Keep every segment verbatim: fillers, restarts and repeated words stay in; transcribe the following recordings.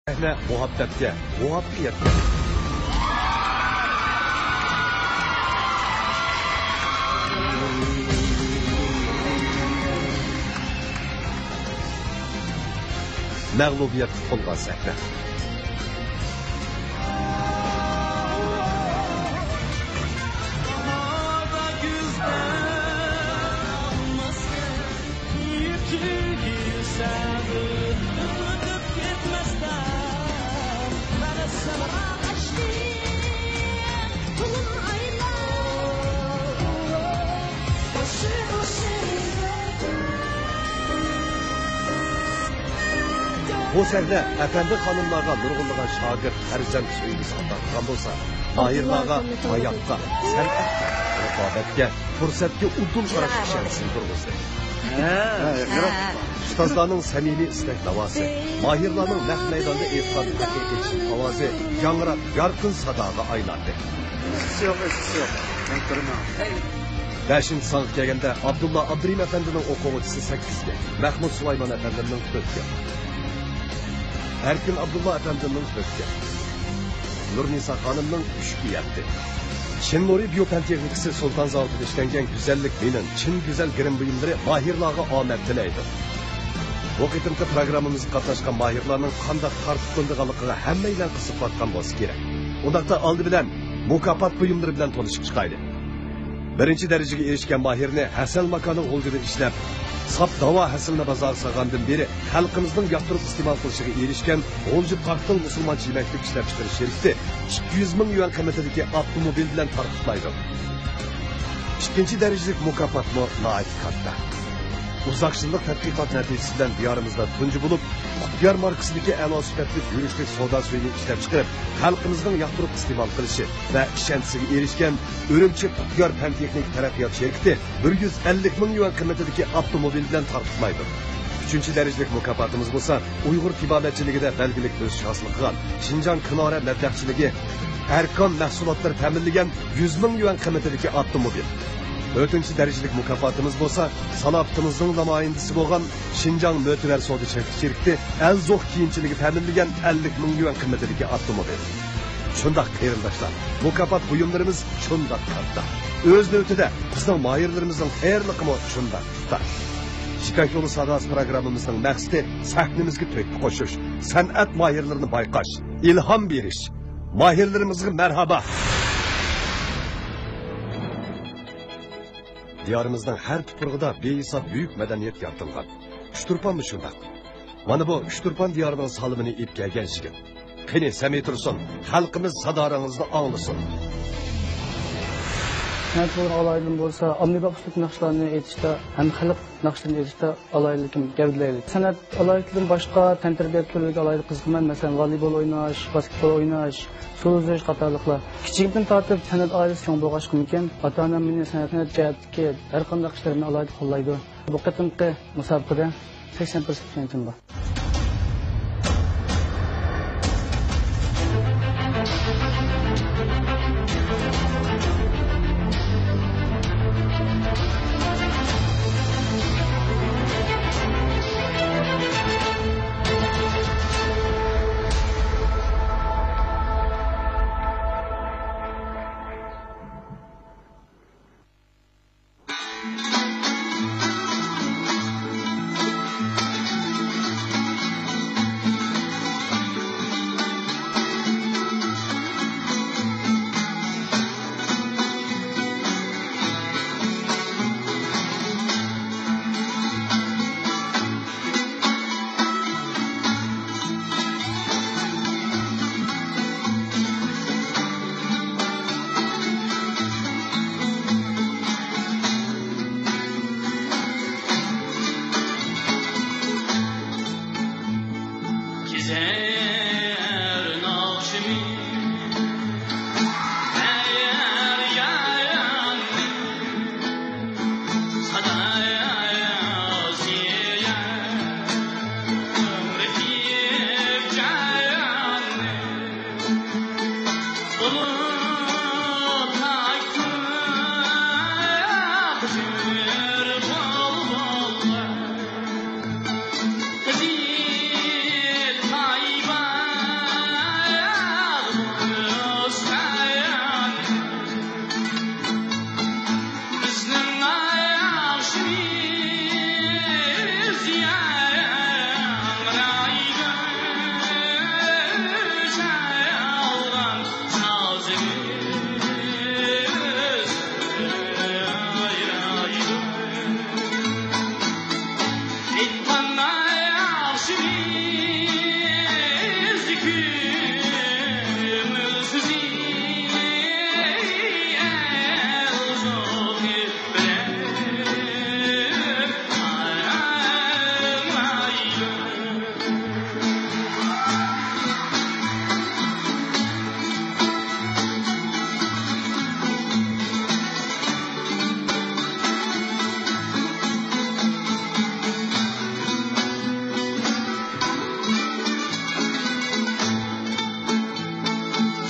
سەھنە مۇھەببەتكە، مۇۋەپپەقىيەتكە. مەغلۇبىيەتكە قۇتۇلغان سەھنە. بۇ سەھنە ئەپەندى خانىملارغا نۇرغۇنلىغان شاگىرت، پەرزەنت سۆيگۈسى ئاتا قىلغان بولسا، ماھىرلارغا ھاياتقا، سەنئەتكە، رىقابەتكە، پۇرسەتكە ئۇدۇل قاراش ئىشەنچىسىنى تۇرغۇزدى. ئۇستازلارنىڭ سەمىمىي ئىستەك داۋاسى، ماھىرلارنىڭ نەق مەيداندا ئېيتقان ھەقىقىي چىن ئاۋازى ياڭراپ، يارقىن ساداغا ئايلاندى. بەشىنچى سانغا كەلگەندە، ئابدۇللا ئابدۇرېھىم ئەپەندىنىڭ ئوقۇغۇچىسى سەككىزگە، مەھمۇد سۇلايمان ئەپەندىمنىڭ تۆتكە، ئەركىن ئابدۇللا ئەپەندىمنىڭ تۆتكە، نۇرنىسا خانىمنىڭ ئۈچكە يەتتى. چىن نۇرى بىيو پەن تېخنىكىسى سۇلتان زاۋۇتىدا ئىشلەنگەن گۈزەللىك مېنىڭ، چىن گۈزەل گىرىم بۇيۇملىرى ماھىرلارغا ئامەت تىلەيدۇ. بۇ قېتىمقى پروگراممىمىزغا قاتناشقان ماھىرلارنىڭ قانداق تارتىپ قىلىنىدىغانلىقىغا ھەممەيلەن قىزىقىۋاتقان بولسا كېرەك. ئۇنداقتا ئالدى بىلەن مۇكاپات بۇيۇملىرى بىلەن تونۇشۇپ چىقايلى. بىرىنچى دەرىجىگە ئېرىشكەن ماھىرنى ھەسەل ماكانىڭ غۇلجىدا ئىشلەپ، ساپ داۋا ھەسىلىنى بازارغا سالغاندىن بېرى خەلقىمىزنىڭ ياقتۇرۇپ ئىستېمال قىلىشىغا ئېرىشكەن غۇلجا پاختىل مۇسۇلمان چىمەنچىلىك ئىشلەپچىقىرىش شىركىتى ئىككى يۈز مىڭ يۈەن قىممىتىدىكى ئاپتوموبىل بىلەن تارقىتىلايدۇ. ئىككىنچى دەرىجىلىك مۇكاپاتمۇ ناھايىتى كاتتا. ئۇزاق يىللىق تەتقىقات نەتىجىسى بىلەن دىيارىمىزدا تۇنجى بولۇپ، قۇتبىيار ماركىسىدىكى ئەلا سۈپەتلىك يۈرۈشلۈك سودا سۈيىنى ئىشلەپچىقىرىپ، خەلقىمىزنىڭ ياقتۇرۇپ ئىستېمال قىلىشى ۋە ئىشەنچىسىگە ئېرىشكەن ئۈرۈمچى قۇتبىيار پەن تېخنىكا تەرەققىيات شىركىتى بىر يۈز ئەللىك مىڭ يۈەن قىممىتىدىكى ئاپتوموبىل بىلەن تارقىتىلايدۇ. ئۈچىنچى دەرىجىلىك مۇكاپاتىمىز بولسا ئۇيغۇر تېبابەتچىلىكىدە بەلگىلىك ئۆسۈش ھاسىل قىلغان شىنجاڭ كىنارە مەبلەغچىلىكى ئەركان مەھسۇلاتلىرى تەمىنلىگەن يۈز مىڭ يۈەن قىممىتىدىكى ئاپتوموبىل. تۆتىنچى دەرىجىلىك مۇكاپاتىمىز بولسا سالاپىتىمىزنىڭ نامايەندىسى بولغان شىنجاڭ مۆتىۋەر سودا چەكلىك شىركىتى ئەلزوخ كىيىمچىلىكى تەمىنلىگەن ئەللىك مىڭ يۈەن قىممىتىدىكى ئاپتوموبىل. شۇنداق قېرىنداشلار، مۇكاپات بۇيۇملىرىمىز شۇنداق كاتتا. ئۆز نۆۋىتىدە بىزنىڭ ماھىرلىرىمىزنىڭ تەييارلىقىمۇ شۇنداق ئۇستا. يىپەك يولى ساداسى پروگراممىمىزنىڭ مەقسىتى سەھنىمىزگە تۆھپە قوشۇش، سەنئەت ماھىرلىرىنى بايقاش، ئىلھام بېرىش. ماھىرلىرىمىزغا مەرھابا! دىيارىمىزنىڭ ھەر تۇپرىقىدا بىھېساب بۈيۈك مەدەنىيەت يارىتىلغان. ئۇچتۇرپانمۇ شۇنداق. مانا بۇ ئۇچتۇرپان دىيارىنىڭ سالىمىنى ئېلىپ كەلگەن يىگىت. قېنى، سەمىي تۇرسۇن، خەلقىمىز سادالىرىڭىزنى ئاڭلىسۇن. سەنئەت بولغان ئالاھىدىلىرىمىز بولسا، ئاممىباب ئۇسلۇب ناخشىلارنى ئېيتىشتا ھەم خەلق ناخشىلىرىنى ئېيتىشتا ئالاھىدىلىكىم گەۋدىلەيلى. سەنئەت ئالاھىدىلىكىدىن باشقا تەنتەربىيە تۈرلىرىگە ئالاھىدە قىزىقىمەن. مەسىلەن، ۋالىبول ئويناش، باسكېتبول ئويناش، سۇ ئۈزۈش قاتارلىقلار. كىچىكىمدىن تارتىپ سەنئەت ئائىلىسى چوڭ بولغاچقىمىكىن، ئاتا-ئانام مېنى سەنئەت، سەنئەت جەھەتتىكى ھەر قانداق ئىشلىرىمنى ئالاھىدە قوللايدۇ. بۇ قېتىمقى مۇسابىقىدە سەكسەن پىرسەنت ئىشەنچىم بار.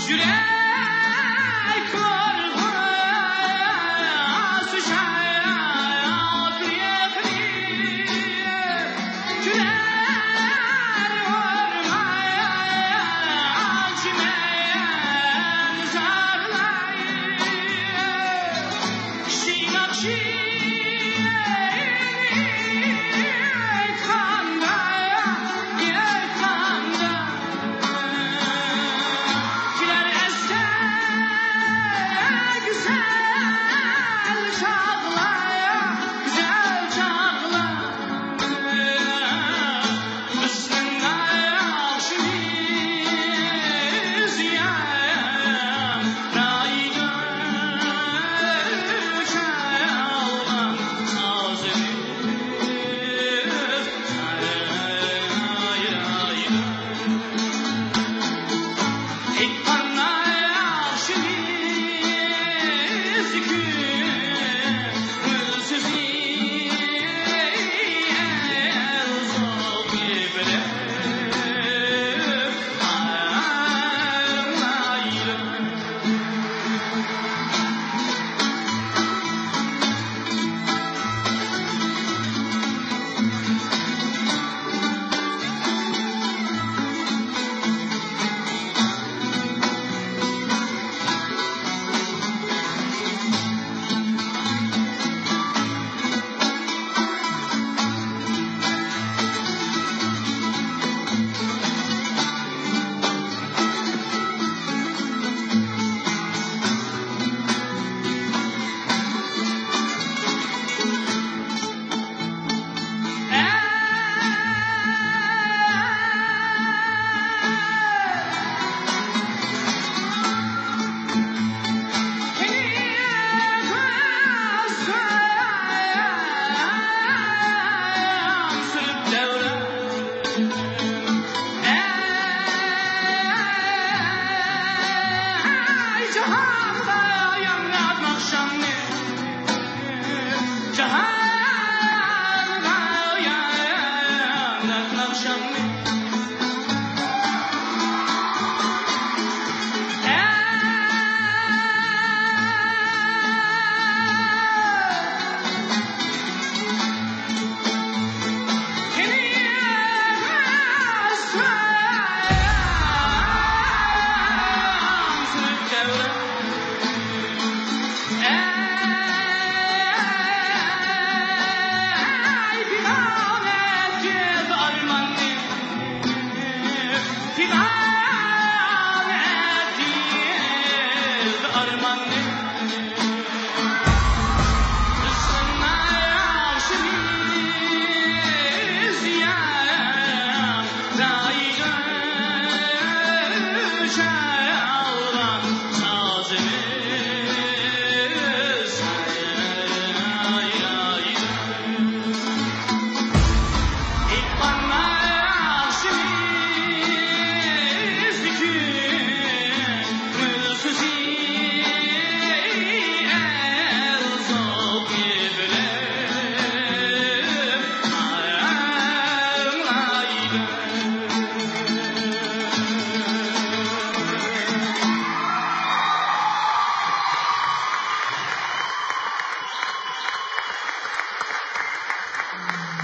يۈرەك قورقۇس شادلىقنى، كۈلەر ئورمان چىمەن زارلاپ.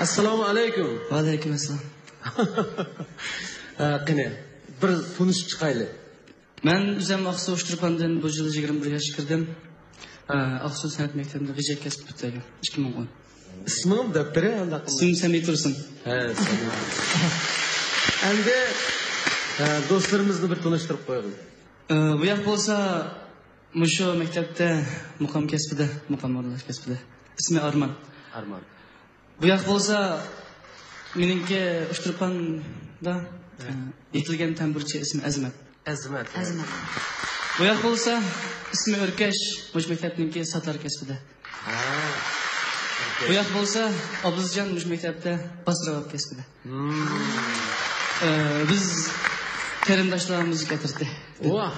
ئەسسالامۇ ئەلەيكۇم. ۋەئەلەيكۇم ئەسسالام. ھە، قېنى، بىر تونۇشۇپ چىقايلى. مەن ئۆزۈم ئاقسۇ ئۇچتۇرپاندىن بۇ يىل يىگىرمە بىر ياشقا كىردىم. ئاقسۇ سەنئەت مەكتىپىدە غىجەك كەسپى پۈتتۈرگەن، ئىككى مىڭ ئون. ئىسمىڭ دەپتىرى قانداق؟ ئىسمىم سەمىي تۇرسۇن. ھە، سەمىي. ئەمدى، ھە، دوستلىرىمىزنى بىر تونۇشتۇرۇپ قويغىن. ئە، بۇ ياق بولسا مۇشۇ مەكتەپتە مۇقام كەسپىدە، مۇقام ئورۇنلاش كەسپىدە. ئىسمى ئارمان. ئارمان. بۇ ياق بولسا مېنىڭكى ئۇچتۇرپاندا، ھە، ئە، يېتىلگەن تەمبۇرچى، ئىسمى ئەزىمەت. ئەزىمەت، ھە. ئەزىمەت. بۇ ياق بولسا ئىسمى ئۆركەش، مۇشۇ مەكتەپنىڭكى ساتار كەسپىدە. ھە. بۇ ياق بولسا ئابلىزجان، مۇشۇ مەكتەپتە باس رەۋاب كەسپىدە. مم. ئە، بىز قېرىنداشلار مۇزىكا ئەترىتى. ۋاھ!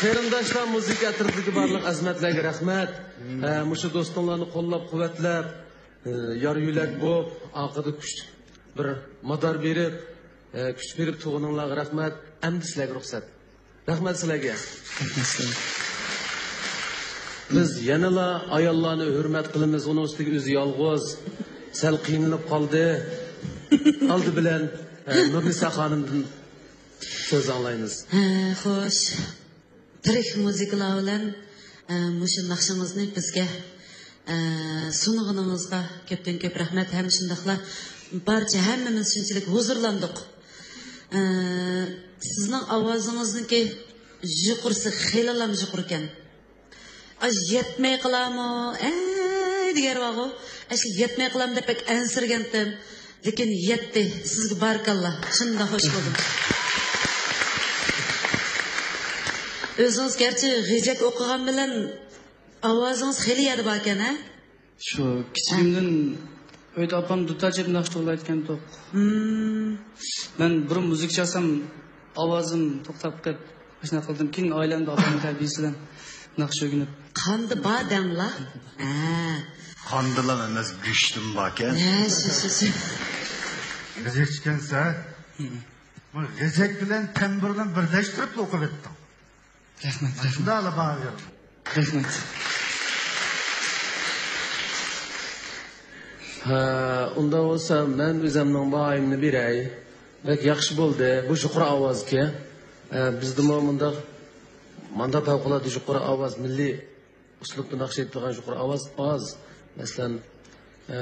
قېرىنداشلار مۇزىكا ئەترىتىدىكى بارلىق ئەزىمەتلەرگە رەھمەت. مم. ئە، مۇشۇ دوستۇڭلارنى قوللاپ-قۇۋۋەتلەپ، ئە، يار-يۆلەك بولۇپ، ئارقىدا كۈچلۈك بىر مادار بېرىپ، ئە، كۈچ بېرىپ تۇرغىنىڭلارغا رەھمەت. ئەمدى سىلەرگە رۇخسەت. رەھمەت سىلەرگە. بىز يەنىلا ئاياللارنى ھۆرمەت قىلىمىز، ئۇنىڭ ئۈستىگە ئۆزى يالغۇز. سەل قىينىلىپ قالدى. ئالدى بىلەن، ئە، نۇرنىسا خانىمدىن سۆز ئاڭلايمىز. ھە، خوش. تىرىك مۇزىكىلار بىلەن، ئە، مۇشۇ ناخشىڭىزنى بىزگە، ئە، سۇنغىنىڭىزغا كۆپتىن كۆپ رەھمەت ھەم شۇنداقلا بارچە ھەممىمىز شۇنچىلىك ھۇزۇرلاندۇق. ئە، سىزنىڭ ئاۋازىڭىزنىڭكى يۇقىرىسى خېلىلا يۇقىرىكەن. ئاش يەتمەي قالامۇ؟ ئەي دېگەن بارغۇ. ئاشۇ يەتمەي قالام دەپ بەك ئەنسىرىگەنتىم. لېكىن يەتتى. سىزگە بارىكاللا. شۇنداق خوش بولدۇم. ئۆزىڭىز گەرچە غېجەك ئوقۇغان بىلەن ئاۋازىڭىز خېلى يەردە باركەن، ھە؟ شۇ كىچىكىمدىن ئۆيدە ئاپام دۇتار چېلىپ ناخشا توۋلايدىكەنتۇق. مم. مەن بۇرۇن مۇزىكا چالسام ئاۋازىم توختاپ قېلىپ، ئاشۇنداق قىلدىم. كېيىن ئائىلەمدە ئاپامنىڭ تەربىيىسى بىلەن ناخشا ئۆگىنىپ. قاندا بار دەڭلا. ھە. قاندىلا ئەمەس، گۆشتىمۇ باركەن. ھە، شۇ، شۇ، شۇ. غېجەكچىكەنسە. مم. بۇ غېجەك بىلەن تەمبۇرنى بىرلەشتۈرۈپ ئوقۇۋەتتىڭ. رەھمەت، رەھمەت. شۇنداقلا بارىۋېرىڭ. رەھمەت. ھە، ئۇنداق بولسا مەن ئۆزۈمنىڭ باھايىمنى بېرەي. بەك ياخشى بولدى. بۇ يۇقىرى ئاۋازكەن. ھە، بىزدىمۇ مۇنداق، مانداق پەۋقۇلئاددە يۇقىرى ئاۋاز، مىللىي ئۇسلۇبتا ناخشا ئېيتىدىغان يۇقىرى ئاۋاز ئاز. مەسىلەن، ئە،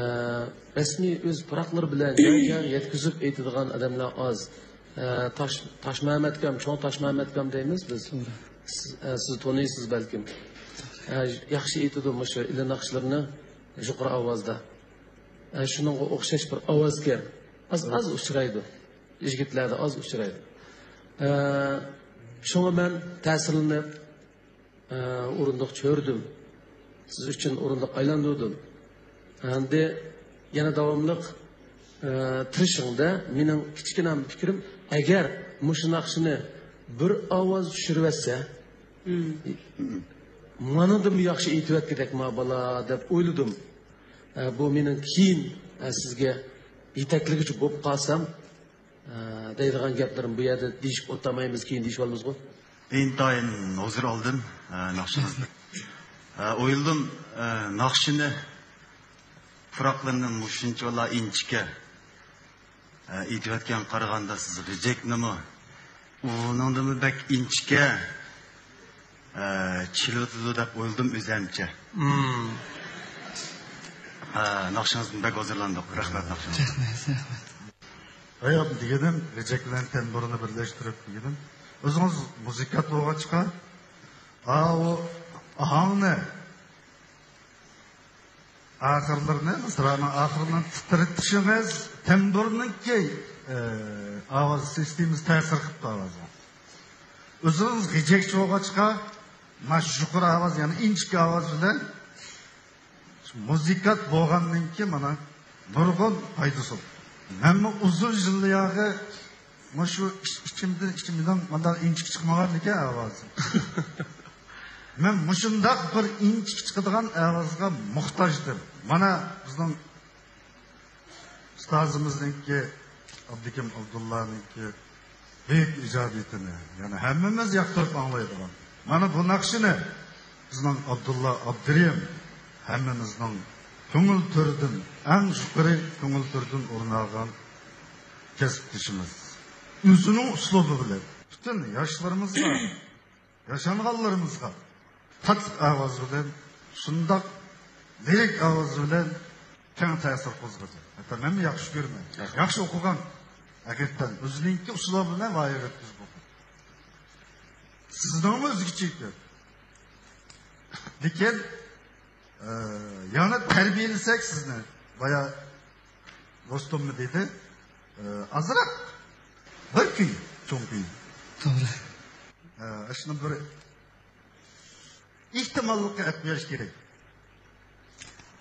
رەسمىي ئۆز پۇراقلىرى بىلەن يەرگە يەتكۈزۈپ ئېيتىدىغان ئادەملەر ئاز. ئە، تاش، تاشمەمەتكام، چوڭ تاشمەمەتكام دەيمىز بىز. توغرا. سىز، ئە، سىز تونۇيسىز بەلكىم. ئە، ياخشى ئېيتىدۇ مۇشۇ ئىلى ناخشىلىرىنى يۇقىرى ئاۋازدا. ئە، شۇنىڭغا ئوخشاش بىر ئاۋازكەن. ئاز، ئاز ئۇچرايدۇ. يىگىتلەردە ئاز ئۇچرايدۇ. ئە، شۇڭا مەن تەسىرلىنىپ، ئە، ئورۇندۇق چۆرىدىم. سىز ئۈچۈن ئورۇندۇق ئايلاندۇردۇم. ئەمدى يەنە داۋاملىق، ئە، تىرىشىڭ-دە، مېنىڭ كىچىككىنە پىكرىم، ئەگەر مۇشۇ ناخشىنى بىر ئاۋاز چۈشۈرۈۋەتسە، مم. مانىڭدىنمۇ ياخشى ئېيتىۋەتكۈدەك ما بالا دەپ ئويلىدىم. ئە، بۇ مېنىڭ كېيىن، ئە، سىزگە يېتەكلىگۈچى بولۇپ قالسام، ئە، دەيدىغان گەپلىرىم بۇ يەردە دېيىشىپ ئولتۇرمايمىز، كېيىن دېيىشىۋالىمىزغۇ. ئىنتايىن ھۇزۇر ئالدىم، ئە، ناخشىڭىزنى. ئە، ئويلىدىم، ئە، ناخشىنى پۇراقلىرىنى مۇشۇنچىۋالا ئىنچىكە، ئە، ئېيتىۋەتكەن قارىغاندا سىز غېجەكنىمۇ ئۇنىڭدىنمۇ بەك ئىنچىكە، ئە، چېلىۋېتىدۇ دەپ ئويلىدىم ئۆزەمچە. مم. ئە، ناخشىڭىزدىن بەك ھۇزۇرلاندۇق. رەھمەت ناخشىڭىزغا. رەھمەت، رەھمەت. ھايات دېگىنىم، غېجەك بىلەن تەمبۇرنى بىرلەشتۈرۈپ دېگىنىم. ئۆزىڭىز مۇزىكانت بولغاچقا، ئاۋۇ ئاھاڭنى ئاخىرلىرىنى، مىسرانىڭ ئاخىرلىرىنى تىترىتىشىڭىز، تەمبۇرنىڭكى، ئە، ئاۋاز سىستېمىسى تەسىر قىپتۇ ئاۋازغا. ئۆزىڭىز غېجەكچى بولغاچقا، مانا شۇ يۇقىرى ئاۋاز، يەنى ئىنچىكە ئاۋاز بىلەن مۇزىكانت بولغاندىن كېيىن مانا نۇرغۇن پايدىسى بولدى. مەنمۇ ئۇزۇن يىللارغا مۇشۇ ئىچ-، ئىچىمدىن، ئىچىمدىن مانداق ئىنچىكە چىقمىغانىكەن ئاۋازىم. مەن مۇشۇنداق بىر ئىنچىكە چىقىدىغان ئاۋازغا موھتاجدىم. مانا بىزنىڭ ئۇستازىمىزنىڭكى، ئابدۇكېرىم ئابدۇللانىڭكى بۈيۈك ئىجادىيىتىنى، يەنى ھەممىمىز ياقتۇرۇپ ئاڭلايدىغان. مانا بۇ ناخشىنى بىزنىڭ ئابدۇللا ئابدۇرېھىم ھەممىمىزنىڭ كۆڭۈل تۆرىدىن، ئەڭ يۇقىرى كۆڭۈل تۆرىدىن ئورۇن ئالغان كەسىپدىشىمىز. ئۆزىنىڭ ئۇسلۇبى بىلەن پۈتۈن ياشلىرىمىزغا ياشانغانلىرىمىزغا تاتلىق ئاۋاز بىلەن، شۇنداق لىرىك ئاۋاز بىلەن كەڭ تەسىر قوزغىدى. ھەتتا مەنمۇ ياخشى كۆرىمەن. رەھمەت. ياخشى ئوقۇغان. ھەقىقەتەن ئۆزىنىڭكى ئۇسلۇبى بىلەن لايىھە يەتكۈزۈپ ئوقۇدى. سىزنىڭمۇ ئۆزگىچە ئىكەن. لېكىن، ئە، يەنە تەربىيەلىسەك سىزنى، بايا دوستۇممۇ دېدى، ئە، ئازراق بىر كۈي، چوڭ كۈي. توغرا. ئە، شۇنى بىر ئېھتىماللىققا ئەپ قويۇش كېرەك.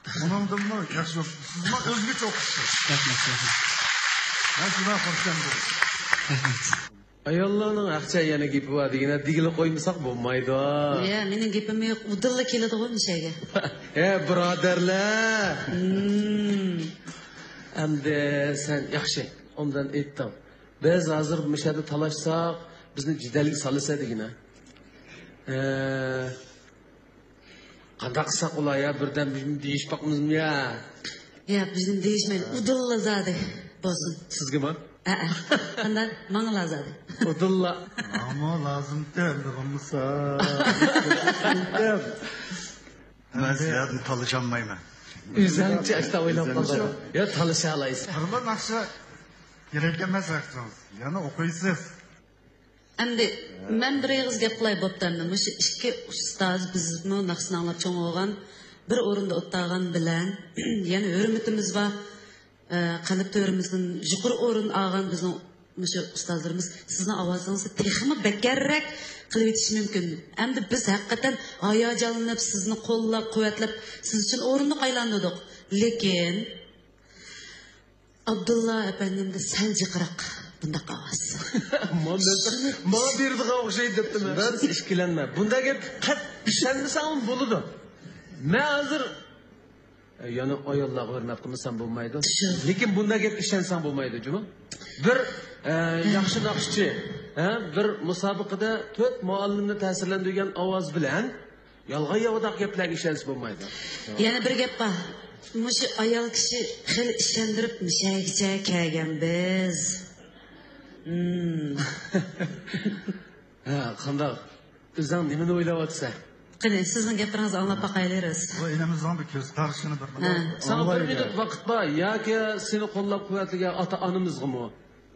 ئۇنىڭدىنمۇ ياخشى يوق. سىزمۇ ئۆزگىچە ئوقۇشسىز. رەھمەت، رەھمەت. مەن شۇنداق خۇرسەن بولدۇم. رەھمەت. ئاياللارنىڭ ئەخچە يەنە گېپى بار دېگىنە دېگىلى قويمىساق بولمايدۇ. يە، مېنىڭ گېپىم يوق. ئۇدۇللا كېلىدىغۇ مۇشەگە. ھە، بۇرادەرلەر. مم. ئەمدى سەن ياخشى، ئوبدان ئېيتتىڭ. بىز ھازىر مۇشۇ يەردە تالاشساق، بىزنى جېدەلگە سالىسە دېگىنە. ئە، قانداق قىلساق بولا يا، بىردەم بىزمۇ دېيىشىپ باقىمىزمۇ يا؟ يا، بىزنى دېيىشمەيلى، ئۇدۇللا زادى بولسۇن. سىزگىمۇ؟ ئەئە. قانداق؟ ماڭىلا زادى. ئۇدۇللا. ماڭىمۇ لازىمكەن، بولمىسا. مەن سىلەردىن تالىشالمايمەن. ئۆزۈڭچە ئاشتا ئويلاپ قالدىڭ. يا، تالىشالايسىز. بىرلا ناخشا كېرەك ئەمەس ۋاقتىڭىز. يەنە ئوقۇيسىز. ئەمدى مەن بىر ئېغىز گەپ قىلاي بوپتۇ ئەمدى. مۇشۇ ئىككى ئۇستاز بىزمۇ ناخشىنى ئاڭلاپ چوڭ بولغان، بىر ئورۇندا ئولتۇرغان بىلەن يەنە ھۆرمىتىمىز بار. ئە، قەلب تۆرىمىزدىن يۇقىرى ئورۇن ئالغان بىزنىڭ مۇشۇ ئۇستازلىرىمىز سىزنىڭ ئاۋازىڭىزنى تېخىمۇ بەكرەك قىلىۋېتىشى مۇمكىن. ئەمدى بىز ھەقىقەتەن ھاياجانلىنىپ، سىزنى قوللاپ، قۇۋۋەتلەپ، سىز ئۈچۈن ئورۇندۇق ئايلاندۇردۇق. لېكىن ئابدۇللا ئەپەندىمدە سەل جىقراق بۇنداق ئاۋاز. ماڭا بېرىدىغان ئوخشايدۇ دەپتىمەن. بىز ئىككىلەنمە. بۇنداق گەپكە قەتئىي ئىشەنمىسەڭمۇ بولىدۇ. مەن ھازىر يەنە ئاياللارغا ھۆرمەت قىلمىسام بولمايدۇ. شۇ. لېكىن بۇنداق گەپكە ئىشەنسەڭ بولمايدۇ، جۇمۇ. بىر، ئە، ياخشى ناخشىچى، ھە، بىر مۇسابىقىدە تۆت مۇئەللىمنى تەسىرلەندۈرگەن ئاۋاز بىلەن يالغان ياۋىداق گەپلەرگە ئىشەنسە بولمايدۇ. يەنە بىر گەپ بار. مۇشۇ ئايال كىشى خېلى ئىشەندۈرۈپ مۇشەگىچە كەلگەن بىز. ھە، قانداق؟ ئۆزۈڭ نېمىنى ئويلاۋاتىسەن؟ قېنى، سىزنىڭ گەپلىرىڭىزنى ئاڭلاپ باقايلى، راست. بۇ ئىنىمىزنىڭ بىر كۆز قارىشىنى بىر مىنۇت. ساڭا بىر مىنۇت ۋاقىت بار، ياكى سېنى قوللاپ قۇۋۋەتلىگەن ئاتا-ئانىمىزغىمۇ،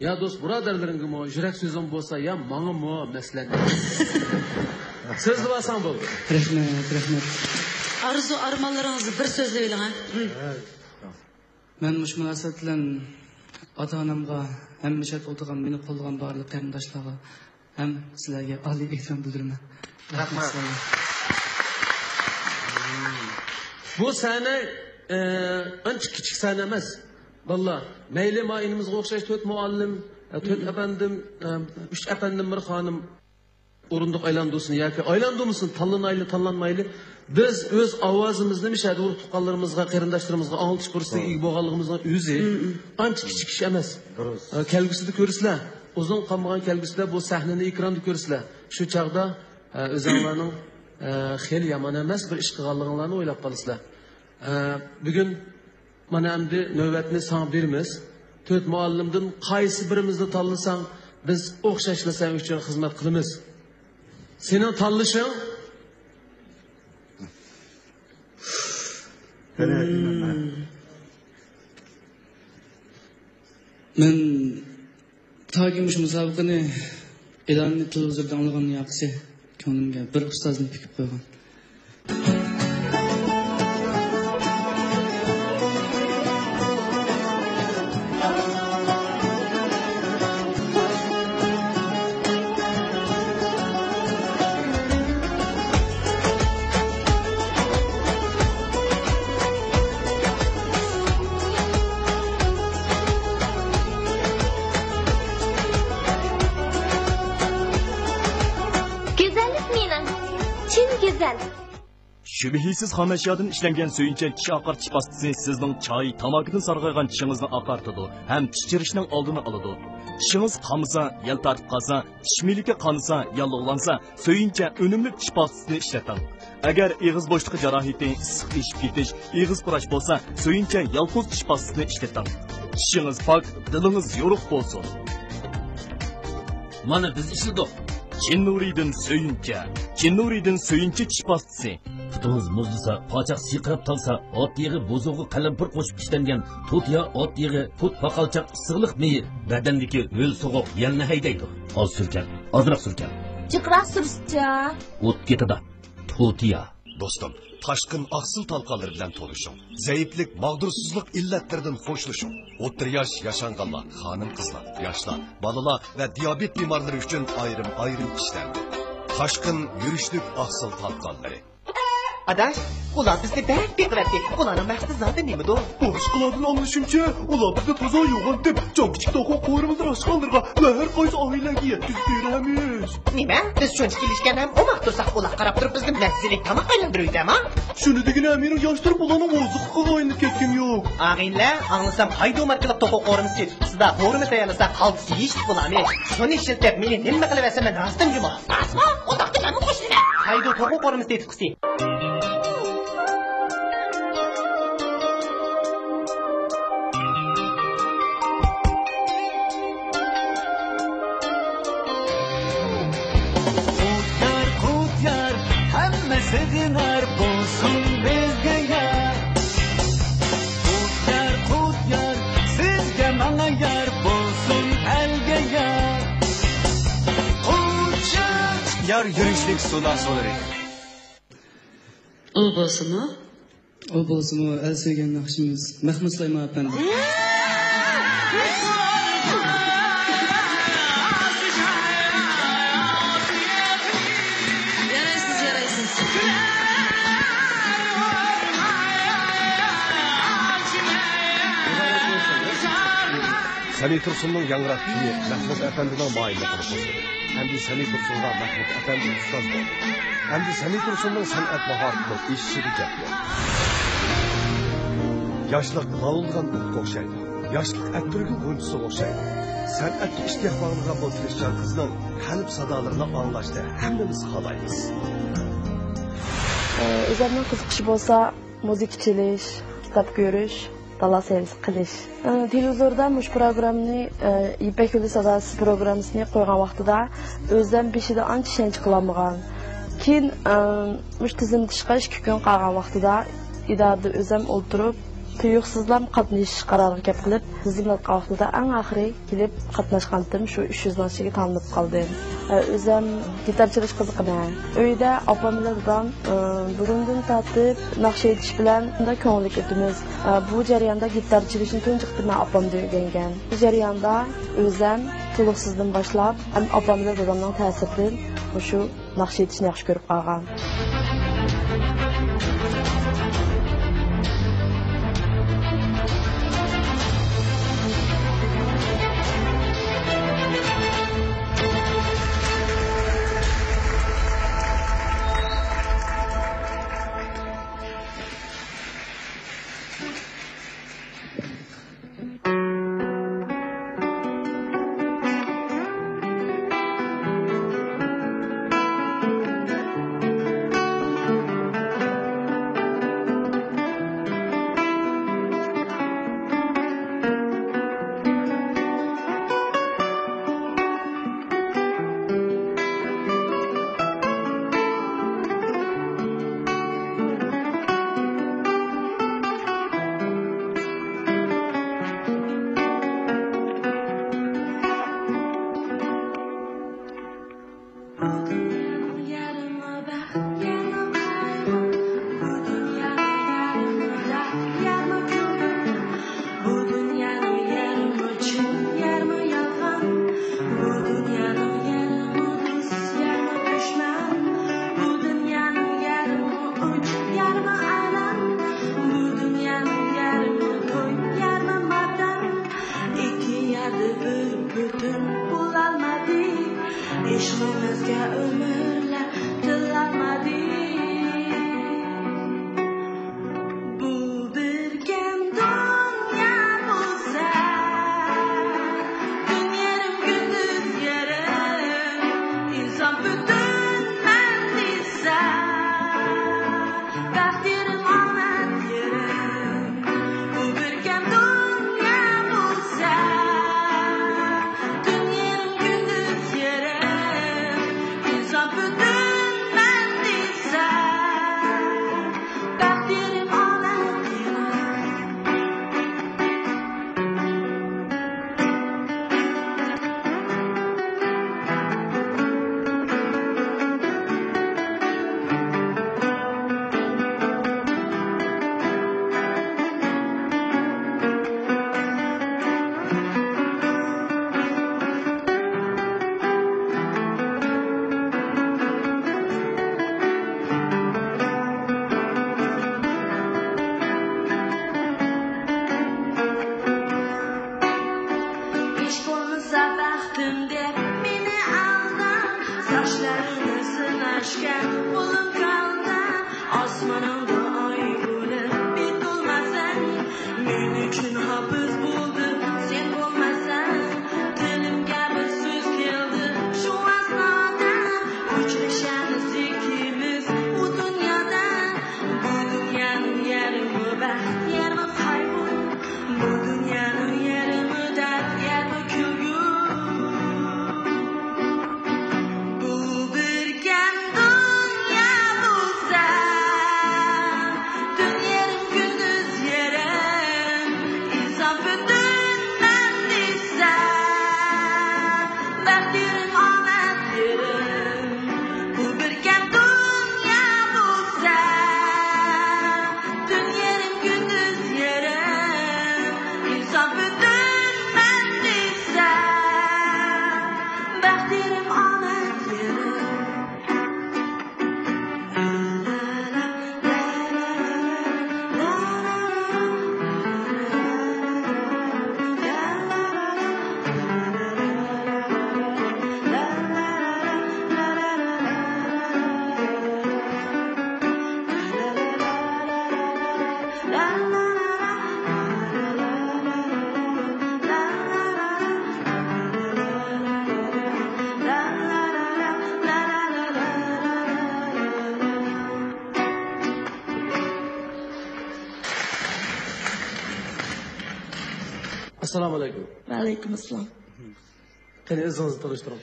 يا دوست بۇرادەرلىرىڭگىمۇ يۈرەك سۆزۈڭ بولسا، يا ماڭىمۇ مەسلىھەت. سۆزلىۋالساڭ بولدى. رەھمەت، رەھمەت. ئارزۇ ئارمانلىرىڭىزنى بىر سۆزلىۋېلىڭ، ھە. مەن مۇشۇ مۇناسىۋەت بىلەن ئاتا-ئانامغا، ھەممە شەرت ئولتۇرغان، مېنى قوللىغان بارلىق قېرىنداشلارغا ھەم سىلەرگە ئالىي ئېھتىرام بىلدۈرىمەن. رەھمەت. رەھمەت سىلەرگە. بۇ سەھنە، ئە، ئانچە كىچىك سەھنە ئەمەس. بالىلار، مەيلى ما ئىنىمىزغا ئوخشاش تۆت مۇئەللىم، ئە، تۆت ئەپەندىم، ئە، ئۈچ ئەپەندىم، بىر خانىم ئورۇندۇق ئايلاندۇرسۇن ياكى ئايلاندۇرمىسۇن، تاللىنايلى، تاللانمايلى، بىز ئۆز ئاۋازىمىزنى مۇشۇ يەردە ئۇرۇق تۇغقانلىرىمىزغا، قېرىنداشلىرىمىزغا ئاڭلىتىش پۇرسىتىگە ئىگە بولغانلىقىمىزنىڭ ئۆزى ئانچە كىچىك ئىش ئەمەس. دۇرۇس. ئە، كەلگۈسىدە كۆرىسىلەر. ئۇزۇن قالمىغان كەلگۈسىدە بۇ سەھنىنى ئېكراندا كۆرىسىلەر. شۇ چاغدا، ئە، ئۆزۈڭلارنىڭ، ئە، خېلى يامان ئەمەس بىر ئىش قىلغانلىقىڭلارنى ئويلاپ قالىسىلەر. ئە، بۈگۈن مانا ئەمدى نۆۋەتنى ساڭا بېرىمىز. تۆت مۇئەللىمدىن قايسى بىرىمىزنى تاللىساڭ، بىز ئوخشاشلا سەن ئۈچۈن خىزمەت قىلىمىز. سېنىڭ تاللىشىڭ. مەن تاكى مۇشۇ مۇسابىقىنى، ئېلاننى تېلېۋىزوردا ئاڭلىغاندىن ياقىسى كۆڭلۈمگە بىر ئۇستازنى پۈكۈپ قويغان. گۈزەللىك مېنىڭ چىن گۈزەل. شۈبھىسىز خام ئەشيادىن ئىشلەنگەن سۆيۈنچەك چىش ئاقارتىش پاستىسى سىزنىڭ چاي، تاماكىدىن سارغايغان چىشىڭىزنى ئاقارتىدۇ ھەم چىچىرىشنىڭ ئالدىنى ئالىدۇ. چىشىڭىز قامىسا، يەل تارتىپ قالسا، چىش مىلىكى قانىسا، ياللۇغلانسا، سۆيۈنچە ئۈنۈملۈك چىش پاستىسىنى ئىشلىتىڭ. ئەگەر ئېغىز بوشلۇقى جاراھىتى، ئىسسىق ئېشىپ كېتىش، ئېغىز پۇراش بولسا، سۆيۈنچە يالپۇز چىش پاستىسىنى ئىشلىتىڭ. چىشىڭىز پاك، دىلىڭىز يورۇق بولسۇن. مانا بىز ئىشلىدۇق. چىن نۇرىدىن سۆيۈنچە. چىن نۇرىدىن سۆيۈنچە چىش پاستىسى. پۇتىڭىز مۇزلىسا، پاچاق سىرقىراپ تالسا، ئات يېغى بوزۇغا قەلەمپۇر قوشۇپ ئىشلەنگەن توتىيا ئات يېغى، پۇت پاقالچاق ئىسسىقلىق مېيى، بەدەندىكى ھۆل سوغۇق يەلنى ھەيدەيدۇ. ئاز سۈركەڭ، ئازراق سۈركەڭ. جىقراق سۈرسىچە. ئوت كېتىدۇ. توتىيا. دوستۇم، تاشقىن ئاقسىل تالقانلىرى بىلەن تونۇشۇڭ. زەئىپلىك، ماغدۇرسىزلىق ئىللەتلىرىدىن خوشلىشىڭ. ئوتتۇرا ياش، ياشانغانلار، خانىم-قىزلار، ياشلار، بالىلار ۋە دىيابېت بىمارلىرى ئۈچۈن ئايرىم-ئايرىم ئىشلەندى. تاشقىن يۈرۈشلۈك ئاقسىل تالقانلىرى. ئاداش، ئۇلار بىزنى بەك بېقىۋەتتى. ئۇلارنىڭ مەقسىتى زادى نېمىدۇ؟ باشقىلاردىن ئاڭلىشىمچە، ئۇلار بىزنى تازا يوغان دەپ، جان كىچىك توخۇ قورۇمىمىزنى ئاشخانىلارغا ۋە ھەر قايسى ئائىلىلەرگە يەتكۈزۈپ بېرىمىز. نېمە؟ بىز شۇنچە كېلىشكەن ھەم ئوماق تۇرساق، ئۇلار قاراپ تۇرۇپ بىزگە مەززىلىك تاماق ئايلاندۇرۇۋېتەما؟ شۇنى دېگىنە مېنىڭ ياشلىرىم ئۇلارنىڭ ئوزۇقىغا ئايلىنىپ كەتكىنى يوق. ئاغىنىلەر، ئاڭلىسام، ھايدۇ ماركىلىق توخۇ قورۇمىسى سېتىۋېتىپسىز-دە، قورۇما تەييارلىساق قالتىس يېيىشلىك بولامىش. شۇنى ئىشلىتىپ، مېنى نېمە قىلىۋەرسە مەن راستتىن جۇمۇ. راستمۇ؟ ئۇنداقتا مەنمۇ قوشۇلىمەن. ھايدۇ توخۇ قورۇمىسى سېتىۋېتىپسى. قۇتيار، قۇتيار، ھەممە سېغىنار بولسۇن بىزگە يار. قۇتيار، قۇتيار، سىزگە ماڭا يار بولسۇن ئەلگە يار. قۇتيار، يار يۈرۈشلۈك سۇلار سۇلىرى. ئۇ بولسىمۇ ئۇ بولسىمۇ ئەل سۆيگەن ناخشىمىز مەخمۇت سۇلايمان ئەپەندى. يارايسىز، يارايسىز. سەمى تۇرسۇننىڭ ياڭراق كۈيى مەخمۇت ئەپەندىنىڭ مايىللىقىنى قوزغىدى. ئەمدى سەمى تۇرسۇنغا مەخمۇت ئەپەندى ئۇستاز بولدى. ئەمدى سەمى تۇرسۇننىڭ سەنئەت ماھارىتىنىڭ ئېشىشىدا گەپ يوق. ياشلىق لاۋۇلدىغان ئوتقا ئوخشايدۇ. ياشلىق ئەتىرگۈل غۇنچىسىغا ئوخشايدۇ. سەنئەتكە ئىشتىياق باغلىغان بۇ تىرىشچان قىزنىڭ قەلب سادالىرىنى ئاڭلاشنى ھەممىمىز خالايمىز. ئۆزۈمنىڭ قىزىقىشى بولسا مۇزىكا چېلىش، كىتاب كۆرۈش، دالا سەيلىسى قىلىش. ئە، تېلېۋىزوردا مۇشۇ پروگراممىنى، ئە، يىپەك يولى ساداسى پروگراممىسىنى قويغان ۋاقتىدا ئۆزۈم بېشىدا ئانچە ئىشەنچ قىلالمىغان. كېيىن، ئە، مۇشۇ تىزىملىتىشقا ئىككى كۈن قالغان ۋاقتىدا ئىدارىدە ئۆزۈم ئولتۇرۇپ، تۇيۇقسىزلا قاتنىشىش قارارىغا كەپ قىلىپ، تىزىملاتقان ۋاقتىدا ئەڭ ئاخىرى كېلىپ قاتناشقانتىم شۇ ئۈچ يۈزنىڭ ئىچىگە تاللىنىپ قالدىم. ئە، ئۆزۈم گىتار چېلىشقا قىزىقىمەن. ئۆيدە ئاپام بىلەن دادام، ئە، بۇرۇندىن تارتىپ ناخشا ئېيتىش بىلەن شۇنداق كۆڭۈللۈك ئۆتىمىز. ئە، بۇ جەرياندا گىتار چېلىشنى تۇنجى قېتىم مەن ئاپامدىن ئۆگەنگەن. بۇ جەرياندا ئۆزۈم تولۇقسىزدىن باشلاپ، ھەم ئاپام بىلەن دادامنىڭ تەسىرىدىن مۇشۇ ناخشا ئېيتىشنى ياخشى كۆرۈپ قالغان. بۇ دۇنيانىڭ يېرىمى چىن، يېرىمى يالغان. بۇ دۇنيانىڭ يېرىمى دوست، يېرىمى دۈشمەن. بۇ دۇنيانىڭ يېرىمى ئوچۇق، يېرىمى ئالەم. بۇ دۇنيانىڭ يېرىمى توي، يېرىمى ماتەم. ئىككى يەردە بىر پۈتۈن بولالمىدى. ئىشقىمىزغا ئۆمۈرلەر تىلالمىدى. بۇ بىركەم دۇنيا بولسا، كۈن يېرىم، كۈندۈز يېرىم، ئىنسان پۈتۈن مەن دېسە، بەخت يېرىم، ئامەت يېرىم. بۇ بىركەم دۇنيا بولسا، كۈن يېرىم، كۈندۈز يېرىم، ئىنسان دەپ مېنى ئالداپ، ساچلىرىڭنى سىناشكەن قولۇڭ كالداپ، ئاسمىنىڭدا ئاي بولۇپ بېتىلما سەن. مەن ئۈچۈن ھاپىز بولدۇڭ سەن بولمىساڭ، تىلىمگە بىر سۆز كەلدى شۇ ئەسنادا، ئۇچرىشارمىز ئىككىمىز بۇ دۇنيادا. بۇ دۇنيانىڭ يېرىمۇ بەخت، يېرىمۇ قايغۇ. بۇ دۇنيانىڭ يېرىمۇ دەرد، يېرىمۇ كۈلكە. بۇ بىر كەم دۇنيا بولسا، تۈن يېرىم، كۈندۈز يېرىم، ئىنسان پۈتۈن مەن دېسە، بەخت يېرىم، ئامەت يېرىم. بۇ بىر كەم دۇنيا بولسا، تۈن يېرىم، كۈندۈز يېرىم، ئىنسان پۈتۈن مەن دېسە، بەخت يېرىم، ئامەت يېرىم. ئەسسالامۇ ئەلەيكۇم. ۋەئەلەيكۇم ئەسسالام. قېنى، ئۆزىڭىزنى تونۇشتۇرۇڭ.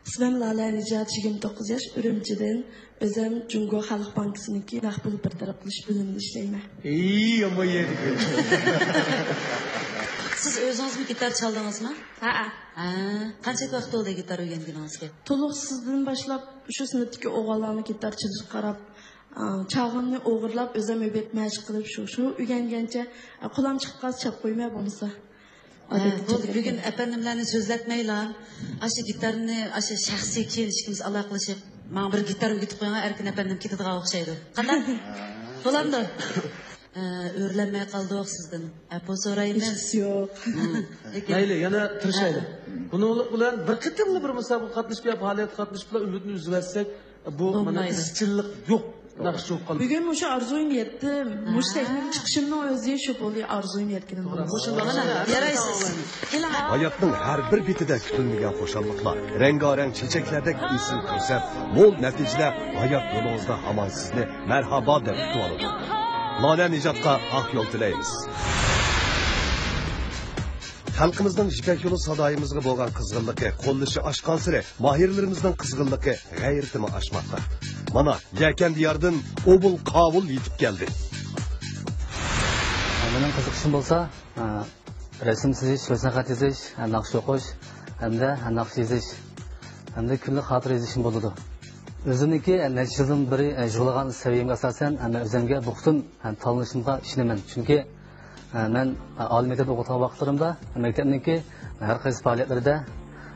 ئىسمىم لالە نىجات، يىگىرمە توققۇز ياش، ئۈرۈمچىدىن. ئۆزۈم جۇڭگو خەلق بانكىسىنىڭكى نەق پۇل بىر تەرەپ قىلىش بۆلۈمىدە ئىشلەيمەن. ئېي، يامان يەردىكى. سىز ئۆزىڭىزمۇ گىتار چالدىڭىزمۇ؟ ھەئە. ھە، قانچە ۋاقىت بولدى گىتار ئۆگەنگىنىڭىزگە؟ تولۇقسىزدىن باشلاپ شۇ سىنىپتىكى ئوغۇللارنىڭ گىتار چېلىشىغا قاراپ، ئا، چالغىنىنى ئوغرىلاپ، ئۆزۈم ئۆبەپ مەشىق قىلىپ، شۇ، شۇ ئۆگەنگەنچە، ئا، قولام چىقىپ قالسا چاپ قويماي بولمىسا. ھە، بولدى، بۈگۈن ئەپەندىملەرنى سۆزلەتمەيلا، ئاشۇ گىتارنى، ئاشۇ شەخسىي كېيىن ئىككىمىز ئالاقىلىشىپ، ماڭا بىر گىتار ئۆگىتىپ قويۇڭ، ئەركىن ئەپەندىم كېتىدىغان ئوخشايدۇ. قانداق؟ بولامدۇ؟ ئە، ئۆرلەنمەي قالدۇق سىزدىن. ئەپۇ سورايمىز. ھېچقىسى يوق. مم. لېكىن مەيلى، يەنە تىرىشايلى. ھە. بۇنىڭ بىلەن بىر قېتىملا بىر مۇسابىقىگە قاتنىشىپ يا پائالىيەتكە قاتنىشىپلا ئۈمىدنى ئۈزۈۋەتسەك، بۇ مانا بولمايدۇ. ئىزچىللىق يوق ناخشىچى بولۇپ قالدى. بۈگۈن مۇشۇ ئارزۇيۇم يەتتى. مۇشۇ ھە. سەھنىگە چىقىشىمنىڭ ئۆزى شۇ بولدى، ئارزۇيۇم يەتكىنىم توغرا. بولدى. مۇشۇنداق مانا، يارايسىز. كېلىڭ. ھاياتنىڭ ھەر بىر بېتىدە كۈتۈلمىگەن خۇشاللىقلار، رەڭگارەڭ چېچەكلەردەك ئېسىل پۇرسەت، مول نەتىجىلەر ھايات يولىڭىزدا ھامان سىزنى مەرھابا دەپ كۈتۈۋالىدۇ. لالە نىجاتقا ئاق يول تىلەيمىز. خەلقىمىزنىڭ يىپەك يولى سادايىمىزغا بولغان قىزغىنلىقى قوللىشى ئاشقانسېرى ماھىرلىرىمىزنىڭ قىزغىنلىقى، غەيرىتىمۇ ئاشماقتا. مانا، يەكەن دىيارىدىن ئوبۇل قاۋۇل يېتىپ كەلدى. مېنىڭ قىزىقىشىم بولسا، ئە، رەسىم سىزىش، رەسىم خەت يېزىش، ئە، ناخشا ئوقۇش ھەمدە، ئە، ناخشا يېزىش ھەمدە كۈنلۈك خاتىرە يېزىشمۇ بولىدۇ. ئۆزۈمنىڭكى، ئە، نەچچە يىلدىن بېرى، ئە، يىغلىغان سەۋىيەمگە ئاساسەن، ئە، مەن ئۆزۈمگە بۇ قېتىم، ئە، تاللىنىشىمغا ئىشىنىمەن. چۈنكى، ئە، مەن، ئە، ئالىي مەكتەپتە ئوقۇۋاتقان ۋاقىتلىرىمدا مەكتەپنىڭكى ھەر قايسى پائالىيەتلىرىدە،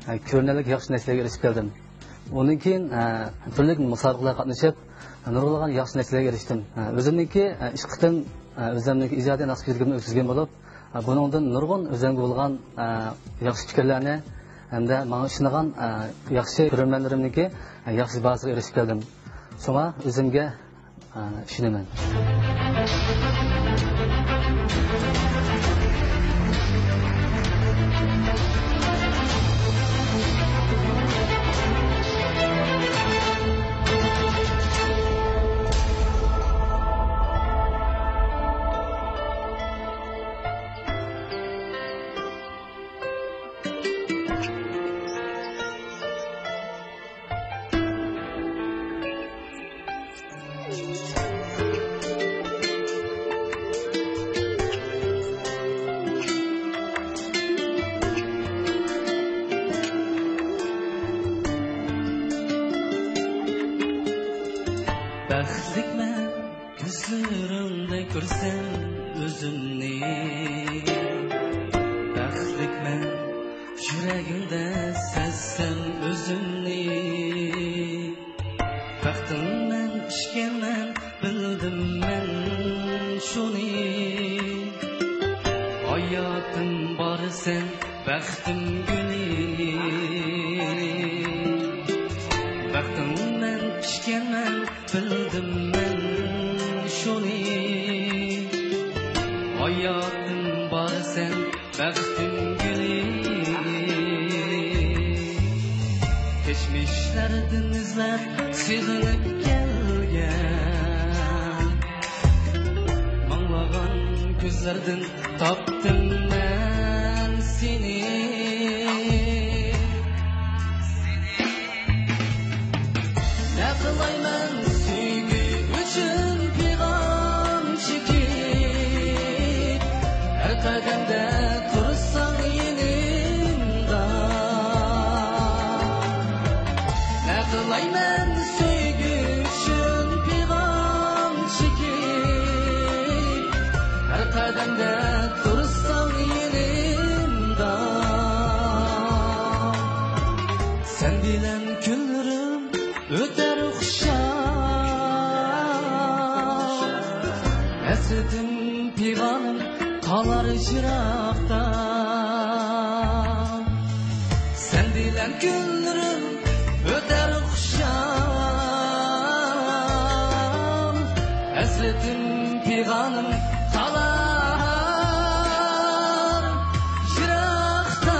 ئە، كۆرۈنەرلىك ياخشى نەتىجىلەرگە ئېرىشىپ كەلدىم. ئۇنىڭ كېيىن، ئە، تۈرلۈك مۇسابىقىلەرگە قاتنىشىپ، نۇرغۇنلىغان ياخشى نەتىجىلەرگە ئېرىشتىم. ئە، ئۆزۈمنىڭكى، ئە، ئىككى قېتىم، ئە، ئۆزۈمنىڭكى ئىجادىي ناخشا كۆرگىزمىنى ئۆتكۈزگەن بولۇپ، ئە، بۇنىڭدىن نۇرغۇن ئۆزۈمگە بولغان، ئە، ياخشى پىكىرلەرنى ھەمدە ماڭا ئىشىنىدىغان، ئە، ياخشى كۆرۈرمەنلىرىمنىڭكى، ئە، ياخشى باھاسىغا ئېرىشىپ كەلدىم. شۇڭا ئۆزۈمگە، ئە، ئىشىنىمەن. بەختلىكمەن كۆزلىرىڭدە كۆرسەم ئۆزۈمنى. بەختلىكمەن يۈرەكىڭدە سەزسەم ئۆزۈمنى. بەختىڭمەن ئىكەنمەن، بىلدىم مەن شۇنى. ھاياتىم بار سەن، بەختىم گۈلى. كەچمىشلەردىن ئىزلەپ سېغىنىپ كەلگەن، ماڭمىغان كۆزلەردىن تاپتىم مەن سېنى. نە قىلايمەن سۆيگۈ ئۈچۈن پىغان چېكىپ، ھەر قەدەمدە تۇرساڭ يېنىمدا. نە قىلايمەن سۆيگۈ ئۈچۈن پىغان چېكىپ، ھەر قەدەمدە تۇرساڭ يېنىمدا. سەن بىلەن كۈنلىرىم ئۆتەر خۇشال، ھەسرىتىم پىغانىم قالار يىراقتا. سەن بىلەن كۈنلىرىم ئۆتەر خۇشال، ھەسرىتىم پىغانىم قالار يىراقتا.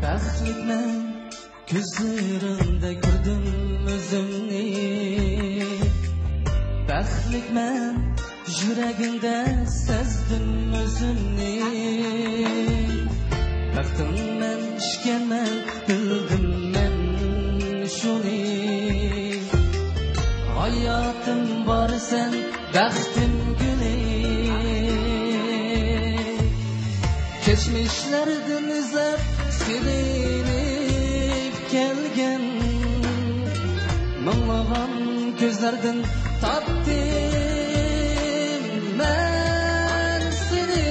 بەختلىكمەن، كۆزلىرىڭدە كۆردۈم ئۆزۈمنى. بەختلىكمەن، يۈرەگىڭدە سەزدىم ئۆزۈمنى. بەختىڭ مەن ئىكەنمەن، بىلدىم مەن شۇنى. ھاياتىم بار سەن، بەختىم گۈلى. كەچمىشلەردىن ئىزلەپ سېغىنىپ كەلگەن، ماڭمىغان كۆزلەردىن تاپتىم مەن سېنى.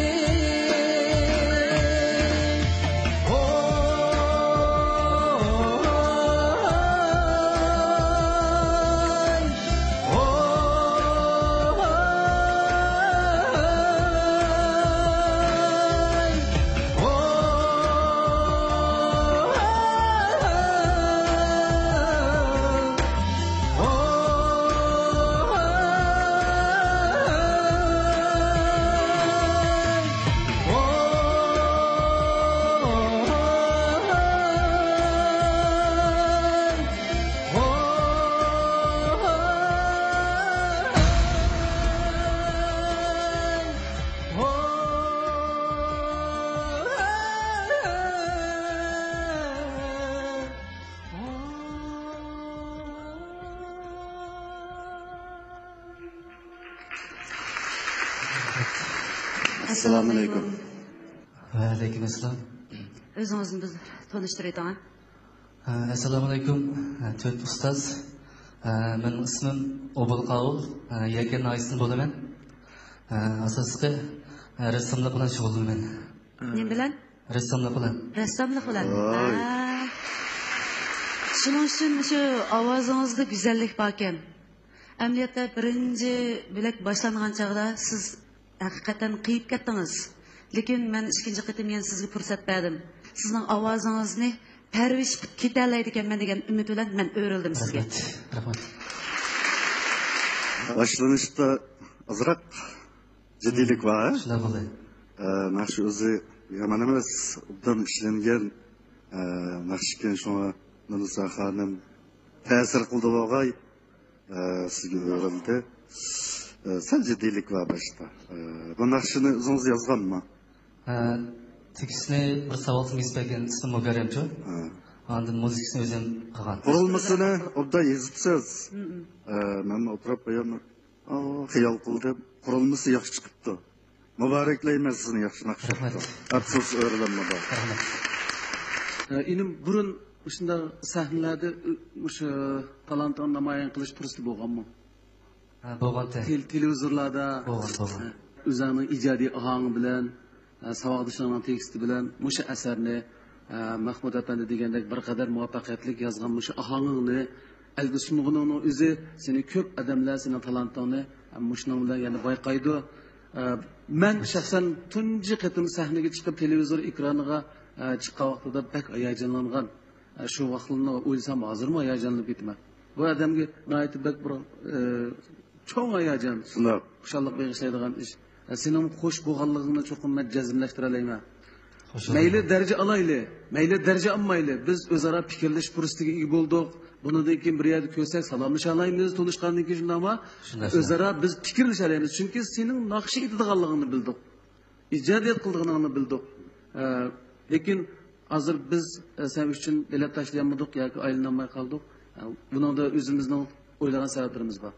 ئەسسالامۇ ئەلەيكۇم. ۋەئەلەيكۇم ئەسسالام. ئۆزىڭىزنى بىز تونۇشتۇرۇۋېتىڭ. ئەسسالامۇ ئەلەيكۇم، تۆت ئۇستاز. مېنىڭ ئىسمىم ئوبۇل قاۋۇل، يەكەن ناھىيەسىدىن بولىمەن. ئاساسلىقى رەسساملىق بىلەن شۇغۇللىنىمەن. نېمە بىلەن؟ رەسساملىق بىلەن. رەسساملىق بىلەن. ۋاي. ھە. شۇنىڭ ئۈچۈن شۇ ئاۋازىڭىزدا گۈزەللىك باركەن. ئەمەلىيەتتە بىرىنچى بۆلەك باشلانغان چاغدا سىز ھەقىقەتەن قېيىپ كەتتىڭىز. لېكىن مەن ئىككىنچى قېتىم يەنە سىزگە پۇرسەت بەردىم. سىزنىڭ ئاۋازىڭىزنى پەرۋىش قىلىپ كېتەلەيدىكەنمەن دېگەن ئۈمىد بىلەن مەن ئۆرۈلدۈم سىزگە. رەھمەت. رەھمەت. باشلىنىشتا ئازراق جىددىيلىك بار، ھە؟ شۇنداق بولدى. ئە، ناخشا ئۆزى يامان ئەمەس، ئوبدان ئىشلەنگەن، ئە، ناخشىكەن، شۇڭا نۇرنىسا خانىم تەسىر قىلدى بولغاي، ئە، سىزگە ئۆرۈلدى. ئە، سەل جىددىيلىك بار باشتا. ئە، بۇ ناخشىنى ئۆزىڭىز يازغانمۇ؟ ھە، تېكىستنى بىر ساۋاقدىشىم يېزىپ بەرگەن، ئىسمى مۇكەررەمچۇ. ھە. ئاندىن مۇزىكىسىنى ئۆزۈم قىلغان. قۇرۇلمىسىنى ئوبدان يېزىپسىز. ھە، ھە. ئە، مەن ئولتۇرۇپ قويۇپ، ئا، خىيال قىلدىم. قۇرۇلمىسى ياخشى چىقىپتۇ. مۇبارەكلەيمەن سىزنى، ياخشى ناخشا چىقىپتۇ. رەھمەت. ئەپسۇس ئۆرۈلەممىدۇ. رەھمەت. ئە، ئىنىم، بۇرۇن مۇشۇنداق سەھنىلەردە، ئۇ، مۇشۇ تالانتىڭنى نامايان قىلىش پۇرسىتى بولغانمۇ؟ ھە، بولغانتى. تېل-، تېلېۋىزورلاردا. بولغان، بولغان. ھە. ئۆزۈڭنىڭ ئىجادىي ئاھاڭ بىلەن، ئە، ساۋاقدىشىڭنىڭ تېكىستى بىلەن مۇشۇ ئەسەرنى، ئە، مەھمۇد ئەپەندى دېگەندەك بىر قەدەر مۇۋەپپەقىيەتلىك يازغان مۇشۇ ئاھاڭىڭنى ئەلگە سۇنغىنىڭنىڭ ئۆزى سېنى كۆپ ئادەملەر سېنىڭ تالانتىڭنى، ئە، مۇشۇنىڭ بىلەن يەنە بايقايدۇ. ئە، مەن شەخسەن تۇنجى قېتىم سەھنىگە چىقىپ، تېلېۋىزور ئېكرانىغا، ئە، چىققان ۋاقتىدا بەك ھاياجانلانغان. ئە، شۇ ۋاقىتلارنى ئويلىسام، ھازىرمۇ ھاياجانلىنىپ كېتىمەن. بۇ ئادەمگە ناھايىتى بەك بىر، ئە، چوڭ ھاياجان، شۇنداق، خۇشاللىق بېغىشلايدىغان ئىش. ئە، سېنىڭ خوش بولغانلىقىڭنى چوقۇم مەن جەزملەشتۈرەلەيمەن. خوش مەيلى بولدۇم. دەرىجە ئالايلى، مەيلى دەرىجە ئالمايلى، بىز ئۆزئارا پىكىرلىشىش پۇرسىتىگە ئىگە بولدۇق. بۇنىڭدىن كېيىن بىر يەردە كۆرسەك، سالاملىشالايمىز، تونۇشقاندىن كېيىن، شۇنداقمۇ؟ شۇنداق، شۇنداق. ئۆزئارا بىز پىكىرلىشەلەيمىز، چۈنكى سېنىڭ ناخشا ئېيتىدىغانلىقىڭنى بىلدۇق. ئىجادىيەت قىلىدىغىنىڭنى بىلدۇق. ئە، لېكىن ھازىر بىز، ئە، سەن ئۈچۈن بېلەت تاشلىيالمىدۇق ياكى ئايلىنالماي قالدۇق. ئە، بۇنىڭدا ئۆزىمىزنىڭ ئويلىغان سەۋەبلىرىمىز بار.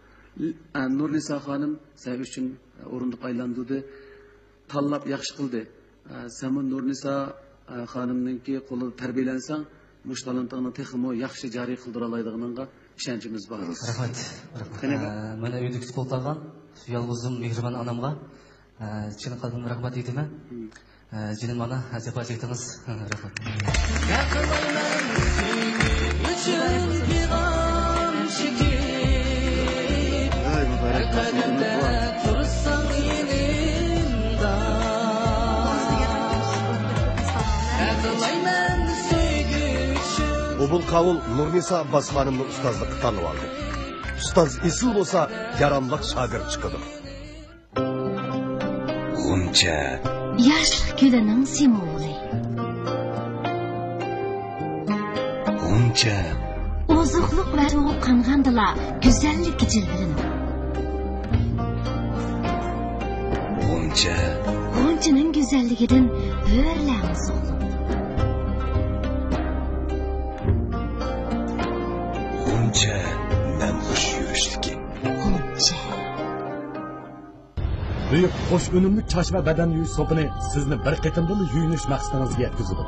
ئە، نۇرنىسا خانىم سەن ئۈچۈن، ئە، ئورۇندۇق ئايلاندۇردى. تاللاپ ياخشى قىلدى. ئە، سەنمۇ نۇرنىسا، ئە، خانىمنىڭكى قولىدا تەربىيەلەنسەڭ، مۇشۇ تالانتىڭنى تېخىمۇ ياخشى جارى قىلدۇرالايدىغىنىڭغا ئىشەنچىمىز بار. رەھمەت. رەھمەت. قېنى؟ ئە، مانا ئۆيدە كۈتۈپ ئولتۇرغان شۇ يالغۇزۇم مېھرىبان ئانامغا، ئە، چىن قەلبىمدىن رەھمەت ئېيتىمەن. مم. ئە، جېنىم ئانا، جاپا چەكتىڭىز. رەھمەت. ئەي، مۇبارەك بولسۇن، ئۈمىد بار. ئوبۇل قاۋۇل نۇرنىسا ئابباس خانىمنى ئۇستازلىققا تاللىۋالدى. ئۇستاز ئېسىل بولسا، ياراملىق شاگىرت چىقىدۇ. غۇنچە. ياشلىق گۈلىنىڭ سىمۋولى. غۇنچە. ئوزۇقلۇق ۋە سۇغا قانغاندىلا گۈزەللىككە جىلۋىلىنىدۇ. غۇنچە. غۇنچىنىڭ گۈزەللىكىدىن ھۆرلەرمۇ سۇغۇلىدۇ. غۇنچە، نەمخۇش يۈرۈشلۈكى. غۇنچە. بۈيۈك خوش ئۈنۈملۈك چاچ ۋە بەدەن يۇيۇش سوپۇنى سىزنى بىر قېتىمدىلا يۇيۇنۇش مەقسىتىڭىزگە يەتكۈزىدۇ.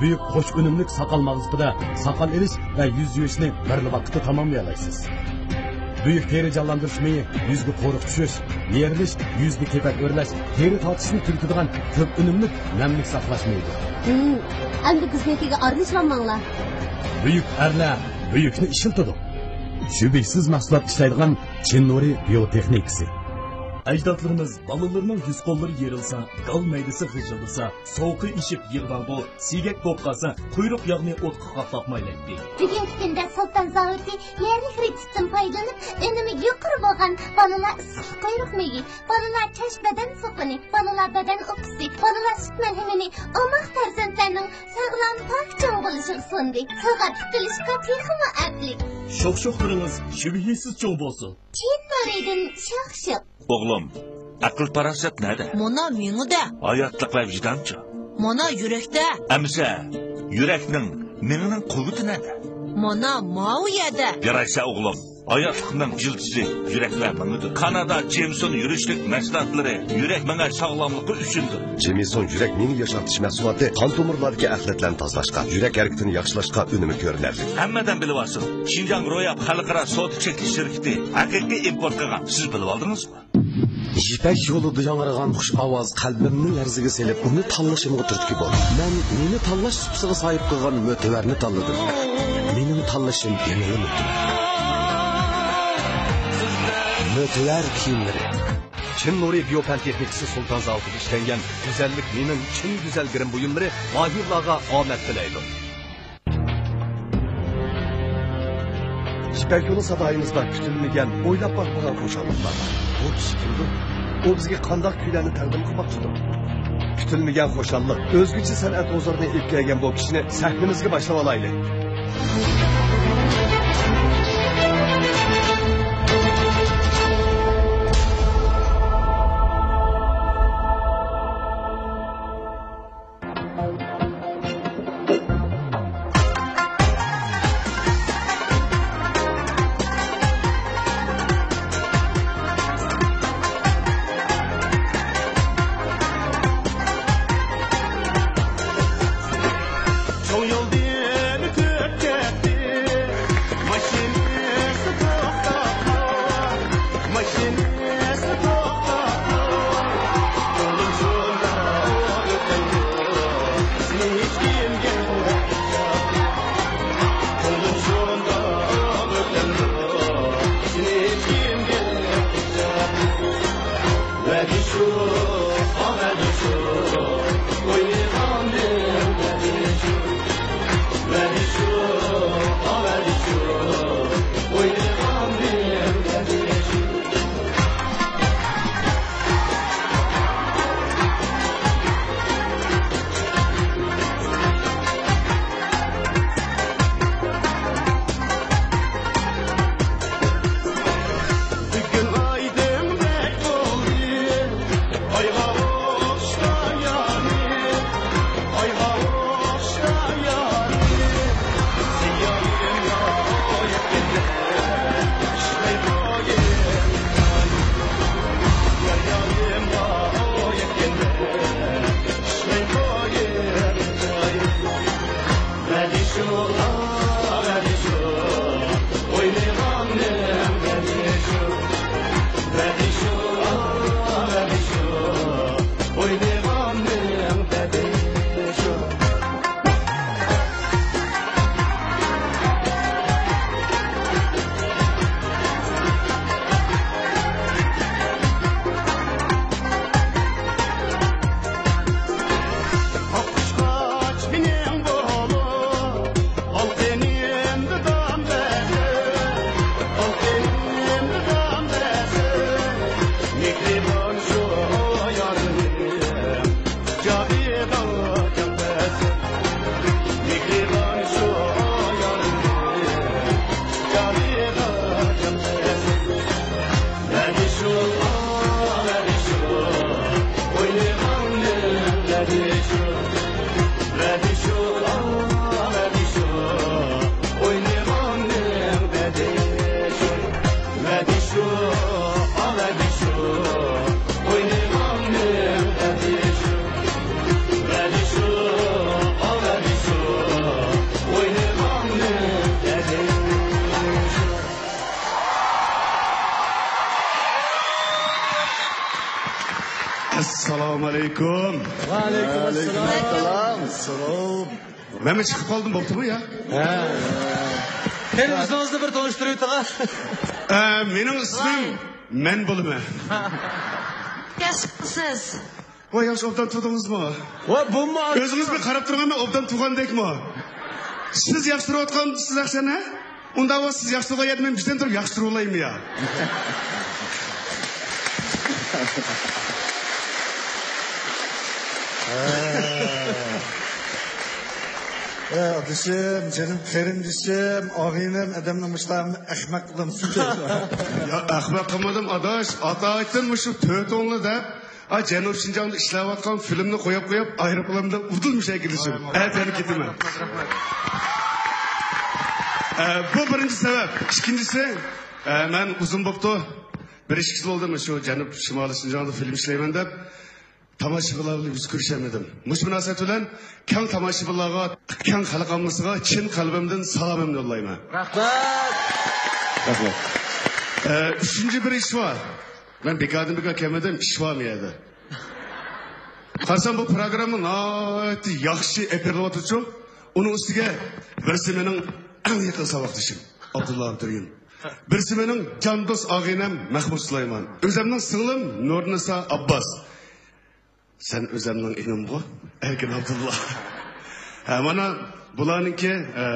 بۈيۈك خوش ئۈنۈملۈك ساقال ماغزىپىدە ساقال ئېلىش ۋە يۈز يۇيۇشنى بىرلا ۋاقىتتا تاماملىيالايسىز. بۈيۈك تېرە جانلاندۇرۇش مېيى يۈزگە قورۇق چۈشۈش، يېرىلىش، يۈزدە كېپەك ئۆرلەش، تېرە تارتىشنى تۈگىتىدىغان كۆپ ئۈنۈملۈك نەملىك ساقلاش مېيىدۇر. ھىم، ئەمدى بىزنىڭكىگە ئارىلىشىۋالماڭلار. بۈيۈك ئەرلەر بۈيۈكنى ئىشلىتىدۇ. شۈبھىسىز مەھسۇلات ئىشلەيدىغان چىن نۇرى بىيو تېخنىكىسى. ئەجدادلىرىمىز بالىلىرىنىڭ يۈز-قوللىرى يېرىلسا، گال مەيدىسى غىژىلدىسا، سوغۇقى ئېشىپ يىغىدىغان بۇ سىيگەك بولۇپ قالسا، قۇيرۇق ياغنى ئوتقا قاقلاپ مايلايتتى. بۈگۈنكى كۈندە سۇلتان زاۋۇتى يەرلىك رېتسېپتىن پايدىلىنىپ، ئۈنۈمى يۇقىرى بولغان بالىلار ئىسسىق قۇيرۇق مېيى، بالىلار چاچ بەدەن سوپۇنى، بالىلار بەدەن ئۇكىسى، بالىلار سۈت مەلھىمىنى ئوماق پەرزەنتلەرنىڭ ساغلام، پاك چوڭ بولۇشىغا سۇندى. سوغا تىكىلىشقا تېخىمۇ ئەپلىك. شوخ-شوخلىرىڭىز شۈبھىسىز چوڭ بولسۇن. چىن نۇرىدىن شوخ-شوخ. ئوغلۇم، ئەقىل-پاراسەت نەدە؟ مانا مېڭىدە. ھاياتلىق ۋە ۋىجدانچۇ؟ مانا يۈرەكتە. ئەمىسە، يۈرەكنىڭ، مېڭىنىڭ قۇۋۋىتى نەدە؟ مانا ماۋۇ يەردە. يارايسا ئوغلۇم، ھاياتلىقنىڭ يىلتىزى يۈرەك ۋە مېڭىدۇر. كانادا جېمسون يۈرۈشلۈك مەھسۇلاتلىرى يۈرەك مېڭە ساغلاملىقى ئۈچۈندۇر. جېمسون يۈرەك مېڭە ياشارتىش مەھسۇلاتى قان تومۇرلاردىكى ئەخلەتلەرنى تازىلاشقا، يۈرەك ھەرىكىتىنى ياخشىلاشقا ئۈنۈمى كۆرۈنەرلىك. ھەممىدىن بىلىۋالسۇن، شىنجاڭ روياپ خەلقئارا سودا چەكلىك شىركىتى ھەقىقىي ئىمپورت قىلغان. سىز بىلىۋالدىڭىزمۇ؟ يىپەك يولىدا ياڭرىغان خۇش ئاۋاز قەلبىمنى لەرزىگە سېلىپ، ئۇنى تاللىشىمغا تۈرتكە بولدى. مەن نېنى تاللاش سۇپىسىغا ساھىب قىلغان مۆتىۋەرنى تاللىدىم. مېنىڭ تاللىشىم يەنىلا مۆتىۋەر. مۆتىۋەر كىيىملىرى. چىن نۇرى بىيو پەن تېخنىكىسى سۇلتان زاۋۇتىدا ئىشلەنگەن گۈزەللىك مېنىڭ چىن گۈزەل گىرىم بۇيۇملىرى ماھىرلارغا ئامەت تىلەيدۇ. يىپەك يولى ساپايىمىزدا كۈتۈلمىگەن، ئويلاپ باقمىغان خۇشاللىقلار بار. بۇ كىشى كىمدۇر؟ ئۇ بىزگە قانداق كۈيلەرنى تەقدىم قىلماقچىدۇر؟ كۈتۈلمىگەن خۇشاللىق، ئۆزگىچە سەنئەت ھۇزۇرىنى ئېلىپ كەلگەن بۇ كىشىنى سەھنىمىزگە باشلاۋالايلى. چوڭ يولدىن ئۆتۈپ كەتتى. بۈگۈن ئايدىڭدەك بولدى، ئايغا ئوخشىغان يارىم، ئايغا ئوخشىغان يارىم. ئەسسالامۇ ئەلەيكۇم. ۋەئەلەيكۇم ئەسسالام. ئەسسالام. مەنمۇ چىقىپ قالدىم، بوپتۇمۇ يا؟ ھە. قېنى، ئۆزىڭىزنى بىر تونۇشتۇرۇۋېتىڭ. ئە، مېنىڭ ئىسمىم مەن بولىمەن. ياخشىمۇسىز؟ ۋاي، ياخشى، ئوبدان تۇردىڭىزمۇ؟ ۋاي، بۇمۇ ئۆزىڭىز بىر قاراپ تۇرغاندا ئوبدان تۇرغاندەكمۇ؟ سىز ياخشى تۇرۇۋاتقانمىسىز ئەخسەن، ھە؟ ئۇنداق بولسا سىز ياخشى تۇرغان يەردە مەن بىزدىن تۇرۇپ ياخشى تۇرۇۋالايمۇ يا؟ ئە، ئادىشىم، جېنىم قېرىندىشىم، ئاغىنەم، ئادەمنى مۇشۇلار ئەخمەق قىلامسىز. يا، ئەخمەق قىلمىدىم، ئاداش. ئاتايىتىن مۇشۇ تۆتۈڭلار دەپ، ئا، جەنۇب شىنجاڭدا ئىشلەۋاتقان فىلىمنى قويۇپ، قويۇپ، ئايروپىلاندا ئۇدۇل مۇشۇ كېلىشىم. ئەتە يەنە كېتىمەن. ئە، بۇ بىرىنچى سەۋەب. ئىككىنچىسى، ئە، مەن ئۇزۇن بوپتۇ. بىر ئىككى يىل بولدى، مۇشۇ جەنۇب شىمالىي شىنجاڭدا فىلىم ئىشلەيمەن دەپ. تاماشىبىنلار بىلەن يۈز كۆرۈشەلمىدىم. مۇشۇ مۇناسىۋەت بىلەن كەڭ تاماشىبىنلارغا، كەڭ خەلق ئاممىسىغا چىن قەلبىمدىن سالامىمنى يوللايمەن. رەھمەت. رەھمەت. ئە، ئۈچىنچى بىر ئىش بار. مەن بىكاردىن بىكار كەلمىدىم، ئىش بار مۇ يەردە؟ قارىسام، بۇ پروگرامما ناھايىتى ياخشى ئېلىپ بېرىلىۋاتىدۇ. ئۇنىڭ ئۈستىگە بىرسى مېنىڭ ئەڭ يېقىن ساۋاقدىشىم، ئابدۇللا ئابدۇرېھىم. بىرسى مېنىڭ جان دوست ئاغىنەم مەھمۇد سۇلايمان. ئۆزەمنىڭ سىڭلىم نۇرنىسا ئابباس. سەن ئۆزەمنىڭ ئىنىمغۇ، ئەركىن ئابدۇللا. ھە، مانا بۇلارنىڭكى، ئە،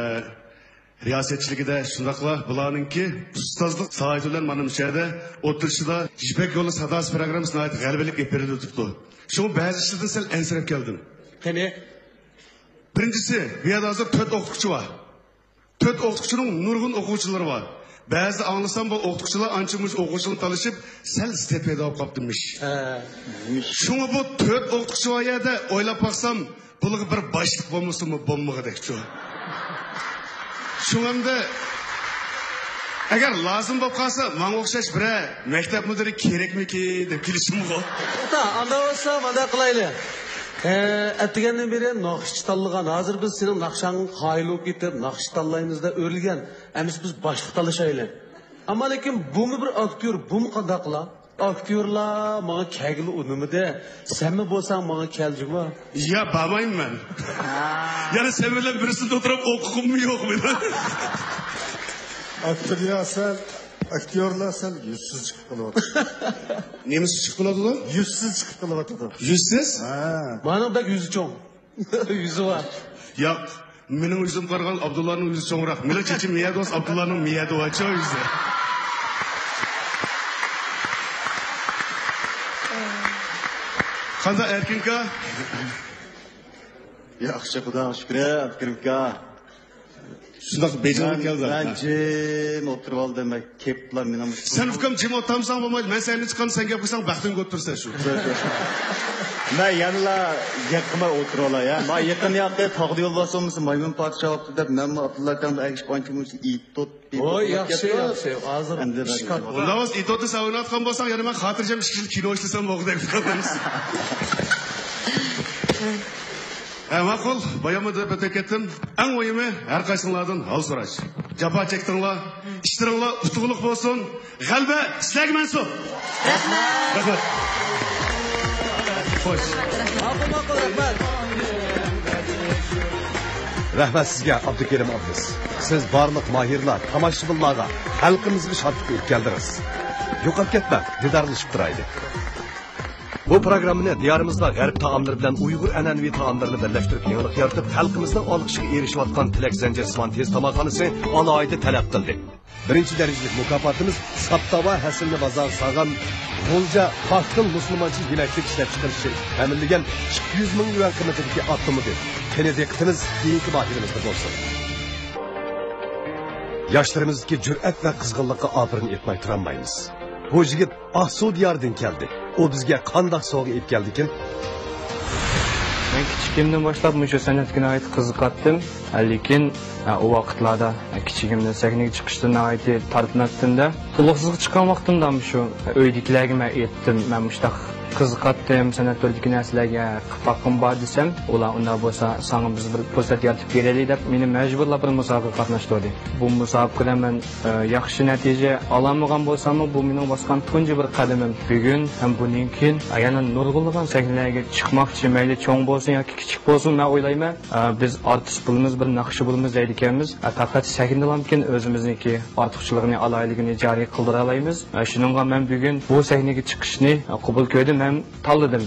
رىياسەتچىلىكىدە، شۇنداقلا بۇلارنىڭكى ئۇستازلىق سالاھىيىتى بىلەن مانا مۇشۇ يەردە ئوتتۇرىسىدا يىپەك يولى ساداسى پروگراممىسى ناھايىتى غەلىبىلىك ئېلىپ بېرىلىۋېتىپتۇ. شۇڭا بەزى ئىشلاردىن سەل ئەنسىرەپ كەلدىم. قېنى؟ بىرىنچىسى، بۇ يەردە ھازىر تۆت ئوقۇتقۇچى بار. تۆت ئوقۇتقۇچىنىڭ نۇرغۇن ئوقۇغۇچىلىرى بار. بەزىدە ئاڭلىسام، بۇ ئوقۇتقۇچىلار ئانچە-مۇنچە ئوقۇغۇچىلار تالىشىپ، سەل زىتى پەيدا بولۇپ قاپتىمىش. ھە. شۇڭا بۇ تۆت ئوقۇتقۇچى بار يەردە ئويلاپ باقسام، بۇلارغا بىر باشلىق بولمىسىمۇ بولمىغۇدەكچۇ. شۇڭا ئەمدى ئەگەر لازىم بولۇپ قالسا، ماڭا ئوخشاش بىرەر مەكتەپ مۇدىرى كېرەكمىكىن دەپ كېلىشىمغۇ. ئاتا، ئانداق بولسا مانداق قىلايلى. ئە، ئەتىگەندىن بېرى ناخشىچى تاللىغان. ھازىر بىز سېنىڭ ناخشاڭغا قايىل بولۇپ كېتىپ، ناخشىچى تاللايمىز دەپ ئۆرلىگەن. ئەمىسە بىز باشلىق تاللىشايلى. ئەمما لېكىن بۇمۇ بىر ئاكتيور، بۇمۇ قانداق قىلا؟ ئاكتيورلار ماڭا كەلگىلى ئۇنىمىدى. سەنمۇ بولساڭ ماڭا كەل جۇمۇ. يا، بارمايمەن مەن. ھا. يەنە سەن بىلەن بىرسىدە ئولتۇرۇپ ئوقۇغۇممۇ يوق مېنىڭ. ئاكتيور يا سەن. ئاكتيورلار سەل يۈزسىز چىقىپ قېلىۋاتىدۇ. نېمىسى چىقىپ قالىدۇ؟ يۈزسىز چىقىپ قېلىۋاتىدۇ. يۈزسىز؟ ھە. مانىڭ بەك يۈزى چوڭ. يۈزى بار. ياق. مېنىڭ يۈزۈمگە قارىغان ئابدۇللانىڭ يۈزى چوڭراق. مېنىڭ چېچىم مىيەدە بولسا، ئابدۇللانىڭ مىيەدە بارچۇ يۈزى. قانداق ئەركىنكا؟ ياخشى، خۇداغا شۈكرى، ئەركىنكا. شۇنداق بېجىرىپ كەلدى. مەن جىم ئولتۇرۇپ ئالدىم، مەن كېپىپلا مېنىڭ. سەن ئۇكام جىم ئولتۇرمىساڭ بولمايدۇ. مەن سەھنىگە چىققاندا سەن گەپ قىلساڭ بەختىڭگە ئولتۇرىسەن شۇ. مەن يەنىلا گەپ قىلماي ئولتۇرۇۋالاي، ھە. ما يېقىن ياقى تاغدا يولۋاس بولمىسا مايمۇن پادىشاھ بوپتۇ دەپ، مەنمۇ ئابدۇللا ئاكامدىن ئەگىشىپ ئانچە مۇنچە ئېيتتۇق. ھوي، ياخشى، ياخشى. ھازىر ئەمدى ئىش كاتتا. ئۇنداق بولسا ئېيتىۋاتىسەن ئويناۋاتقان بولساڭ، يەنە مەن خاتىرجەم ئىككى يىل كىنو ئىشلىسەم بولغۇدەك. ھە، ماقۇل. بايانمۇ دەپ ئۆتۈپ كەتتىم. ئەڭ مۇھىمى، ھەر قايسىڭلاردىن ھال سوراش. جاپا چەكتىڭلار، ئىشلىرىڭلار ئۇتۇقلۇق بولسۇن. غەلىبە سىلەرگە مەنسۇپ. رەھمەت. رەھمەت. خوش. ماقۇل، ماقۇل، رەھمەت. رەھمەت سىزگە، ئابدۇكېرىم ئابلىز. سىز بارلىق ماھىرلار، تاماشىبىنلارغا، خەلقىمىزگە شادلىق ئېلىپ كەلدىڭىز. يوقاپ كەتمەڭ، دىدارلىشىپ تۇرايلى. بۇ پروگراممىنى دىيارىمىزدا غەرب تائاملىرى بىلەن ئۇيغۇر ئەنئەنىۋى تائاملىرىنى بىرلەشتۈرۈپ، يېڭىلىق يارىتىپ، خەلقىمىزنىڭ ئالقىشىغا ئېرىشىۋاتقان تىلەك زەنجىر سىمان تېز تاماقخانىسى ئالاھىدە تەلەپ قىلدى. بىرىنچى دەرىجىلىك مۇكاپاتىمىز ساپتاۋا ھەسىلىنى بازارغا سالغان غۇلجا پاختىل مۇسۇلمانچە يېمەكلىك ئىشلەپچىقىرىش شىركىتى تەمىنلىگەن ئىككى يۈز مىڭ يۈەن قىممىتىدىكى ئاپتوموبىل. قېنى دىققىتىمىز كېيىنكى ماھىرىمىزدە بولسۇن. ياشلىرىمىزدىكى جۈرئەت ۋە قىزغىنلىققا ئاپىرىن ئېيتماي تۇرالمايمىز. بۇ يىگىت ئاقسۇ دىيارىدىن كەلدى. ئۇ بىزگە قانداق سوۋغا ئېلىپ كەلدىكىن؟ مەن كىچىكىمدىن باشلاپ مۇشۇ سەنئەتكە ناھايىتى قىزىقاتتىم. لېكىن، ئۇ ۋاقىتلاردا، كىچىكىمدە سەھنىگە چىقىشتىن ناھايىتى تارتىناتتىم-دە. تولۇقسىزغا چىققان ۋاقتىمدا مۇشۇ ئۆيدىكىلەرگە مەن ئېيتتىم، مەن مۇشۇنداق قىزىقاتتىم، سەنئەت تۈرىدىكى نەرسىلەرگە قىلىپ باققۇم بار دېسەم، ئۇلار ئۇنداق بولسا ساڭا بىز بىر پۇرسەت يارىتىپ بېرەيلى دەپ مېنى مەجبۇرلاپ بىر مۇسابىقىگە قاتناشتۇردى. بۇ مۇسابىقىدە مەن، ئە، ياخشى نەتىجە ئالالمىغان بولساممۇ، بۇ مېنىڭ باسقان تۇنجى بىر قەدىمىم. بۈگۈن ھەم بۇندىن كېيىن يەنە نۇرغۇنلىغان سەھنىلەرگە چىقماقچى، مەيلى چوڭ بولسۇن ياكى كىچىك بولسۇن، مەن ئويلايمەن، ئە، بىز ئارتىس بولىمىز، بىر ناخشا بولىمىز دەيدىكەنمىز. ئە، پەقەت سەھنىدىلامكىن ئۆزىمىزنىڭكى ئارتۇقچىلىقىنى، ئالاھىدىلىكىنى جارى قىلدۇرالايمىز. ئە، شۇنىڭغا مەن بۈگۈن بۇ سەھنىگە چىقىشنى، ئە، قوبۇل كۆردۈم ھەم تاللىدىم.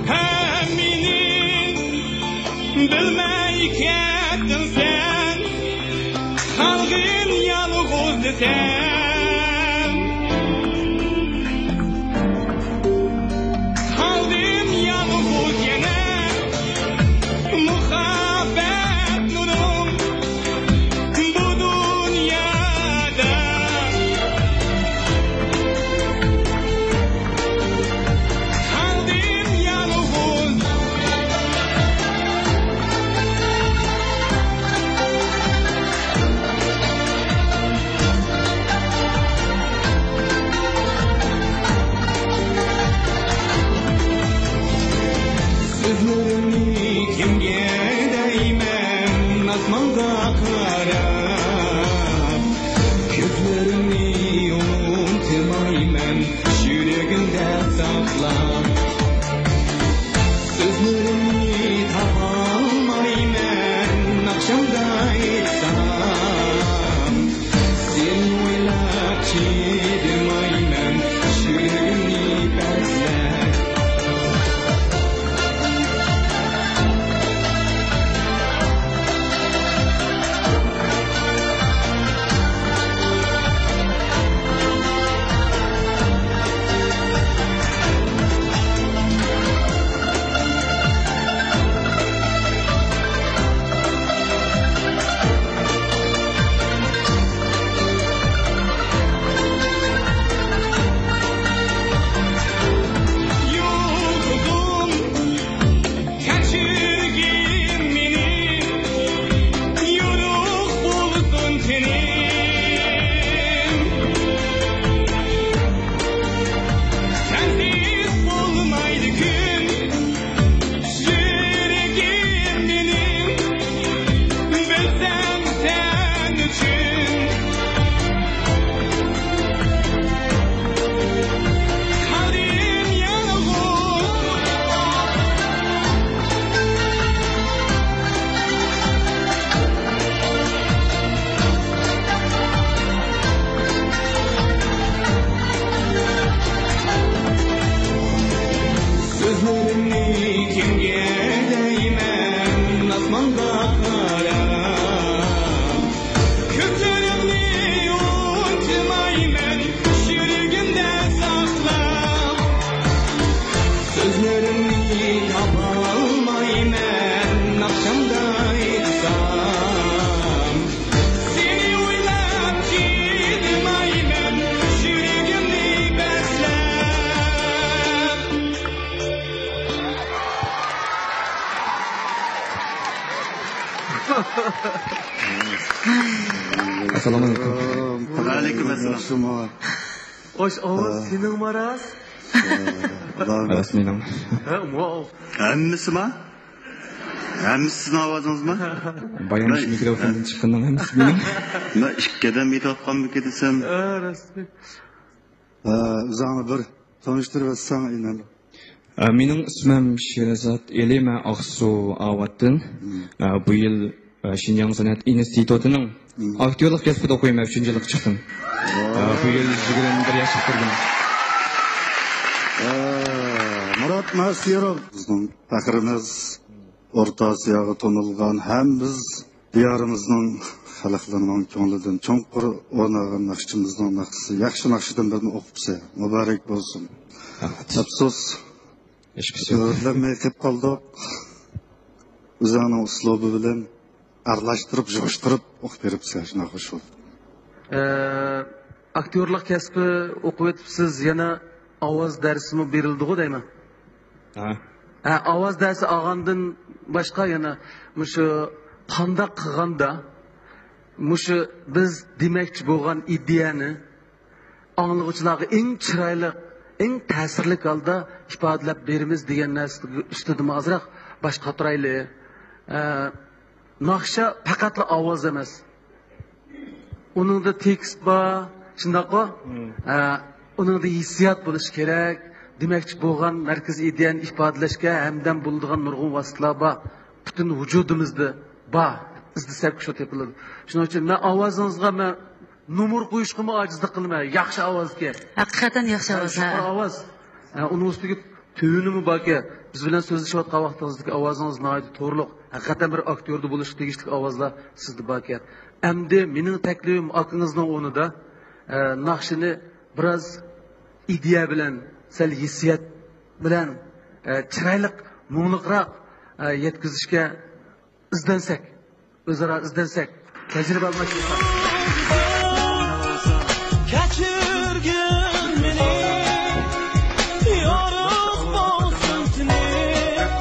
ھەممىنى بىلمەي كەتتىڭ سەن، قالغىن يالغۇز دېسەم. قالدىم يالغۇز يەنە، مۇھەببەت نۇرۇڭ بۇ دۇنيادا. قالدىم يالغۇز. سۆزلىرىمنى كىمگە دەيمەن، ئاسمانغا قاراپ؟ كۆزلىرىمنى ئۇنتۇمايمەن، يۈرىكىمدە ساقلاپ. سۆزلىرىمنى تاپالمايمەن، ئاخشامدا ئېيتسام. سېنى ئويلاپ چىدىمايمەن، يۈرىكىمنى بەزلەپ. دەيمەن ئاسمانغا قاراپ، كۆزلىرىڭنى ئۇنتۇمايمەن يۈرىكىمدە ساقلاپ، سۆزلىرىمنى تاپالمايمەن ئاخشامدا ئېيتسام، سېنى ئويلاپ كىيدىمايمەن يۈرىكىمنى بەسلەپ. ئەسسالامۇ ئەلەيكۇم. ۋەئەلەيكۇم ئەسسالام. خوش، ئاۋاز سېنىڭمۇ راست؟ راست مېنىڭ. ھە، مو-، ھەممىسىما؟ ھەممىسى سىزنىڭ ئاۋازىڭىزمۇ؟ بايام مۇشۇ مىكروفوندىن چىققىنىنىڭ ھەممىسى مېنىڭ. مەن ئىككى ئادەم ئېيتىۋاتقانمىكىن دېسەم. ھە، راست. ئە، ئۆزۈڭنى بىر تونۇشتۇرۇپ ئۆتسەڭ، ئىنىم. ئە، مېنىڭ ئىسمىم شېرىزات ئېلى، مەن ئاقسۇ ئاۋاتتىن. مم. ئە، بۇ يىل، ئە، شىنجاڭ سەنئەت ئىنستىتۇتىنىڭ مم. ئاكتيورلۇق كەسپىدە ئوقۇيمەن، ئۈچىنچى يىلغا چىقتىم. ۋاي. ئە، بۇ يىل يىگىرمە بىر ياشقا كىردىم. ئە، مۇرات ناسىروف بىزنىڭ پەخرىمىز. ئورتا ئاسىياغا تونۇلغان ھەم بىز دىيارىمىزنىڭ خەلقلىرىنىڭ كۆڭلىدىن چوڭقۇر ئورنالغان ناخشىچىمىزنىڭ ناخشىسى، ياخشى ناخشىدىن بىرنى ئوقۇپسە، مۇبارەك بولسۇن. رەھمەت. ئەپسۇس، ھېچقىسى يوق. ھۆرلەنمەي قېلىپ قالدۇق. ئۆزۈڭنىڭ ئۇسلۇبى بىلەن ئارىلاشتۇرۇپ، يىغىشتۇرۇپ ئوقۇپ بېرىپسەن، شۇنداق خۇش بولدۇم. ئە، ئاكتيورلۇق كەسپى ئوقۇۋېتىپسىز، يەنە ئاۋاز دەرسىمۇ بېرىلىدىغۇ دەيمەن. ھە. ھە، ئاۋاز دەرسى ئالغاندىن باشقا يەنە مۇشۇ قانداق قىلغاندا مۇشۇ بىز دېمەكچى بولغان ئىدىيەنى ئاڭلىغۇچىلارغا ئەڭ چىرايلىق، ئەڭ تەسىرلىك ھالدا ئىپادىلەپ بېرىمىز دېگەن نەرسە ئۈستىدىمۇ ئازراق باش قاتۇرايلى. ئە، ناخشا پەقەتلا ئاۋاز ئەمەس. ئۇنىڭدا تېكىست بار، شۇنداققۇ؟ مم. ئە، ئۇنىڭدا ھېسسىيات بولۇشى كېرەك. دېمەكچى بولغان مەركىزىي ئىدىيەنى ئىپادىلەشكە ھەمدەم بولىدىغان نۇرغۇن ۋاسىتىلەر بار. پۈتۈن ۋۇجۇدىمىزدا بار. ئىزدىسەك شۇ تېپىلىدۇ. شۇنىڭ ئۈچۈن مەن ئاۋازىڭىزغا مەن نومۇر قويۇشقىمۇ ئاجىزلىق قىلىمەن. ياخشى ئاۋازكەن. ھەقىقەتەن ياخشى ھە، ئاۋاز، ھە. يۇقىرى ئاۋاز. ھە، ئۇنىڭ ئۈستىگە تۆۋىنىمۇ باركەن. بىز بىلەن سۆزلىشىۋاتقان ۋاقتىڭىزدىكى ئاۋازىڭىز ناھايىتى تورلۇق. ھەقىقەتەن بىر ئاكتيوردا بولۇشقا تېگىشلىك ئاۋازلار سىزدە باركەن. ئەمدى مېنىڭ تەكلىپىم ئاكىڭىزنىڭ ئورنىدا، ئە، ناخشىنى بىراز ئىدىيە بىلەن، سەل ھېسسىيات بىلەن، ئە، چىرايلىق، مۇڭلۇقراق، ئە، يەتكۈزۈشكە ئىزدەنسەك، ئۆزئارا ئىزدەنسەك، تەجرىبە ئالماشتۇرساق. كەچۈرگىن مېنى، يورۇق بولسۇن تۈنۈك.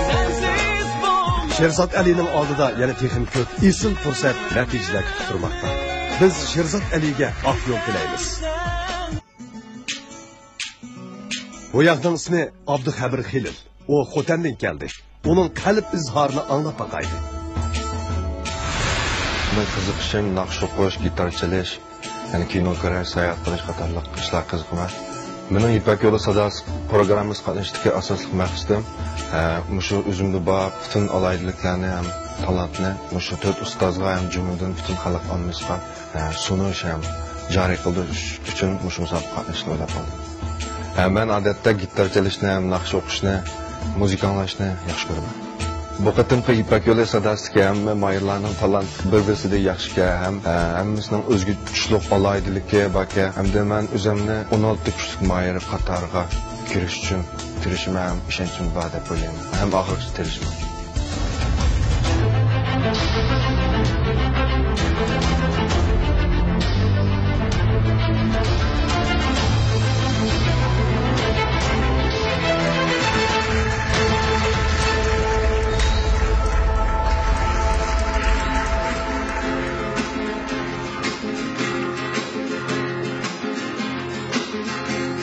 سەنسىز بولماس. شېرزات ئەلىنىڭ ئالدىدا يەنە تېخىمۇ كۆپ ئېسىل پۇرسەت، نەتىجىلەر كۈتۈپ تۇرماقتا. بىز شېرزات ئەلىگە ئاق يول تىلەيمىز. بۇ ياقنىڭ ئىسمى ئابدۇخەبىر خېلىل. ئۇ خوتەندىن كەلدى. ئۇنىڭ قەلب ئىزھارىنى ئاڭلاپ باقايلى. مېنىڭ قىزىقىشىم ناخشا ئوقۇش، گىتار چېلىش، يەنى كىنو كۆرۈش، ساياھەت قىلىش قاتارلىق ئىشلارغا قىزىقىمەن. مېنىڭ يىپەك يولى ساداسى پروگراممىسىغا قاتنىشىشتىكى ئاساسلىق مەقسىتىم، ئە، مۇشۇ ئۆزۈمدە بار پۈتۈن ئالاھىدىلىكلەرنى ھەم تالانتنى مۇشۇ تۆت ئۇستازغا ھەم جۈملىدىن پۈتۈن خەلق ئاممىسىغا ھە، سۇنۇش ھەم جارى قىلدۇرۇش ئۈچۈن مۇشۇ مۇسابىقىگە قاتنىشىشنى ئويلاپ قالدىم. ھە، مەن ئادەتتە گىتار چېلىشنى ھەم ناخشا ئوقۇشنى، مۇزىكا ئاڭلاشنى ياخشى كۆرىمەن. بۇ قېتىمقى يىپەك يولى ساداسىدىكى ھەممە ماھىرلارنىڭ تالانتى بىر-بىرسىدىن ياخشىكەن ھەم، ھە، ھەممىسىنىڭ ئۆزگىچە كۈچلۈك ئالاھىدىلىكى باركەن ھەمدە مەن ئۆزۈمنى ئون ئالتە كۈچلۈك ماھىر قاتارىغا كىرىش ئۈچۈن تىرىشىمەن ھەم ئىشەنچىم بار دەپ ئويلايمەن ھەم ئاخىرغىچە تىرىشىمەن.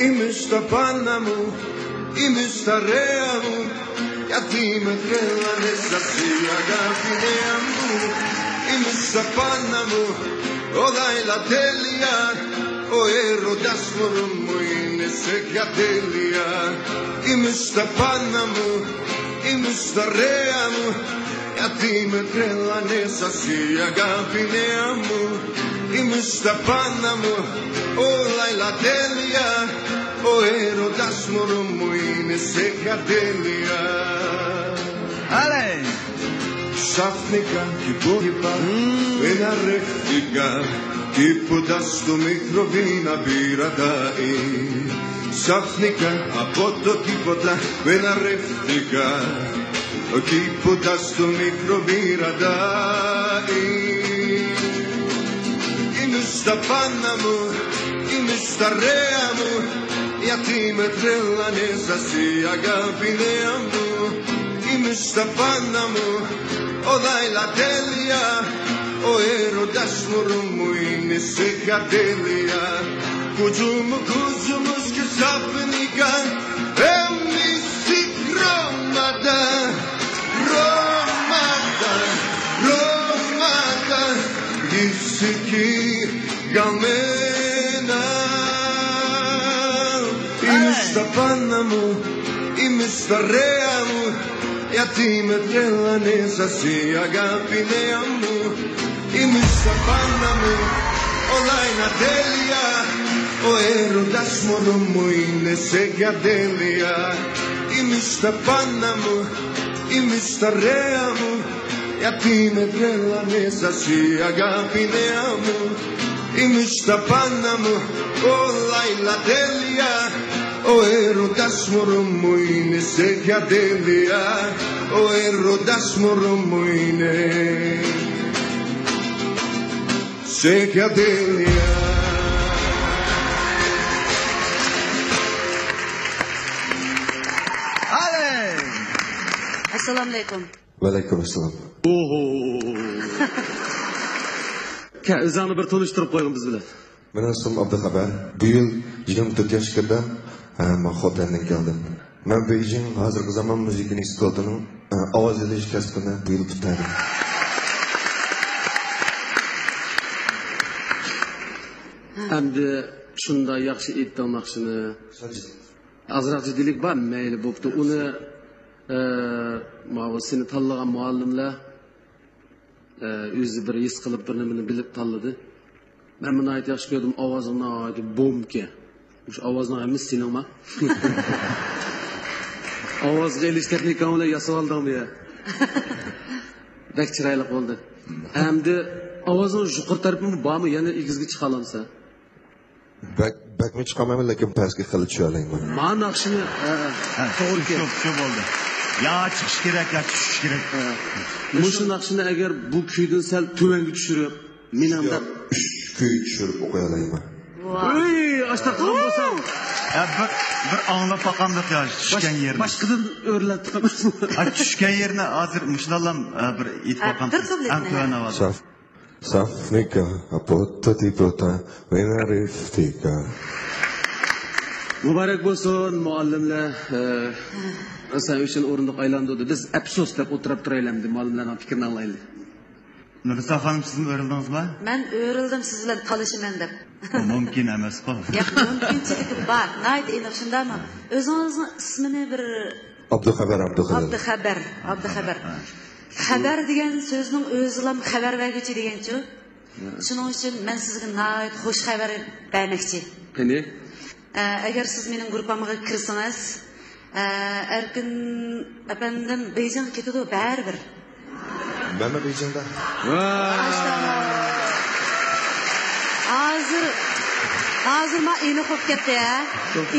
Imusta panamu, imusta reamu, yatime krela nesa siya gafine amu. Imusta panamu, olay la delia, o ero das murumu inese gadelia. Imusta panamu, imusta reamu, yatime krela nesa siya gafine amu. Mustafanamo, o Laila Delia, o Erodas Moromoine Segadelia. Ale! Safnika ki pogipa, vena reftika, ki podasto mikrovina biradai. Safnika, a poto ki poda, vena reftika. Ki podasto mikrovina dai. I mustafanamo, i mustareamo, i atime trellanesa si agapine amo. I mustafanamo, o Laila Delia, o Erodas Moromoine Segadelia. Kuzumu kuzumuz ki safnika, em Romada, Romada, Romada, Gisiki Galmena. I mustafanamo, i mustareamo, i atime trellanesa si agapine amo. I mustafanamo, o Laila Delia, o Erodas Moromoine Segadelia. I mustafanamo, i mustareamo, i atime trellanesa si agapine amo. I mustafanamo, o Laila Delia, o Erodas Moromoine Segadelia, o Erodas Moromoine Segadelia. Ale! Assalamu alaykum. Vaalaykum assalom. Oho. Ke, o'zingni bir tanishtirib qo'yg'in biz bilan. Mening ismim Abduxabar. Bu yil yigirma to'rt yoshga kirdim. Ha, men Xotlanddan keldim. Men Beijing hozirgi zamon muzika institutining, ha, ovoz ilish kasbini bu yil putaydim. Endi shunday yaxshi aytding naqshini. Ozroq jiddiylik bor, mayli, bo'pti. Uni, e, mana bu seni tanlagan muallimlar, e, o'zi bir his qilib, bir nimani bilib tanladi. Men buni nihoyat yaxshi ko'rdim, ovozi nihoyat bomka. Shu ovozning hammasi seningmi? Ovozga ilish texnikaң bilan yasab oldingmi ya? Bak chiroyli bo'ldi. Endi ovozning yuqori tarafi bormi? Yana egizga chiqa olamsan? Bak, bakmi chiqaman, lekin pastga qilib tusha olayman. Ma naqshini, ha, ha, to'g'ri shu, shu bo'ldi. Ya chiqish kerak, ya tushish kerak. Ha. Mush naqshini agar bu kuydan sal tuvangi tushirib, menimda uch kuy tushirib o'qiy olayman. Uy, ashta qilib bo'lsam. Ya bir, bir anglab baqamdiq ya, tushgan yerini. Boshqadan o'rlatib qilamiz. Ha, tushgan yerini hozir mushlarlam, ha, bir aytib baqam. Ham tuvan ovoz. Saf. Safnika, apota tipota, venariftika. Muborak bo'lsin, muallimlar. E, sen uchun o'rindiq aylantirdi. Biz afsus deb o'tirib turaylikmi, muallimlarning fikrini anglaylik. Nurisa xonim, sizmi o'rildingizmi? Men o'rildim, siz bilan talashaman deb. Bu mumkin emas-ku. Gap mumkinchiligi bor. Nihoyat aniq, shundaymi? O'zingizning ismini bir Abduxabar, Abduxabar. Abduxabar, Abduxabar. Ha. Xabar degan so'zning o'zi ham xabar berguchi deganchu. Ya. Shuning uchun men sizga nihoyat xush xabar bermoqchi. Qani? Ä, agar siz mening gruppamga kirsangiz, ä, Erkin apandim Beyjingga ketadi baribir. Menmi Beyjingda? Vay! Hozir, hozir ma aniq bo'lib ketdi, ya.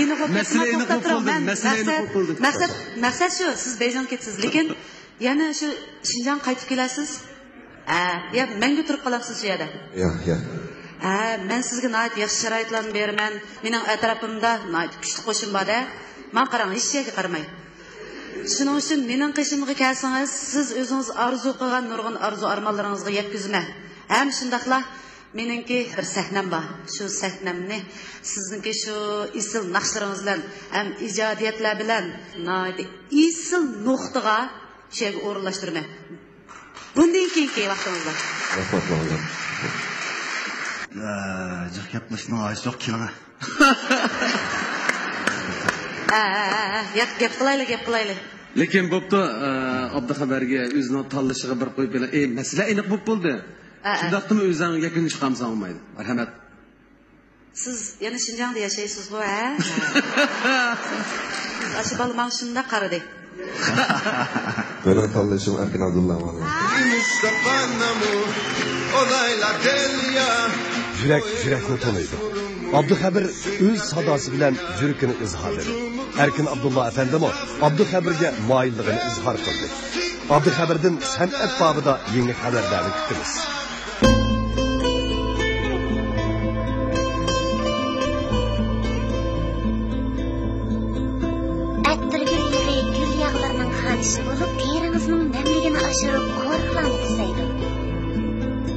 Aniq bo'lib ketdi. Masala aniq bo'lib qoldi. Masala aniq bo'lib qoldi. Maqsad, maqsad shu, siz Beyjingga ketasiz, lekin yana shu Shinjongga qaytib kelasiz. Ha, ya, mangu turib qolamsiz shu yerda? Ya, ya. Ha, men sizga nihoyat yaxshi sharoitlarni beraman. Mening atrofimda nihoyat kuchli qo'shin bor-da. Man qarang, hech yerga qaramay. Shuning uchun mening qishimga kelsangiz, siz o'zingiz orzu qilgan nurg'un orzu-armonlaringizga yetkazman. Ham shundoqla meningki bir sahnam bor. Shu sahnamni sizningki shu esil naqshlaringiz bilan ham ijodiyatlar bilan nihoyat esil nuqtaga shu yerga o'rinlashtirma. Bundan keyingi vaqtimizda. Rahmat, muallim. Aa, jiq gap qilishning hojati yo'q, keling. Aa, gap, gap qilayli, gap qilayli. Lekin bo'pti, aa, Abduxabarga o'zining tanlashiga bir qo'yib bering. E, masala aniq bo'lib bo'ldi. ئە، ئە. شۇنداقتىمۇ ئۆزۈڭ يەكۈننى چىقارمىساڭ بولمايدۇ. مەرھەمەت. سىز يەنە شىنجاڭدا ياشايسىزغۇ، ھە؟ سىز ئاشۇ بالا ماڭا شۇنداق قارىدى. مېنىڭ تاللىشىم ئەركىن ئابدۇللا ماڭا. يۈرەك يۈرەكنى تونۇيدۇ. ئابدۇخەبىر ئۆز ساداسى بىلەن يۈرىكىنى ئىزھارلىدى. ئەركىن ئابدۇللا ئەپەندىمۇ ئابدۇخەبىرگە مايىللىقىنى ئىزھار قىلدى. ئابدۇخەبىردىن سەنئەت بابىدا يېڭى خەۋەرلەرنى كۈتىمىز. ئەتىرگۈل يېغى گۈل ياغلىرىنىڭ خانىشى بولۇپ، تېرىڭىزنىڭ نەملىكىنى ئاشۇرۇپ، قورۇقلارنى تۈزەيدۇ.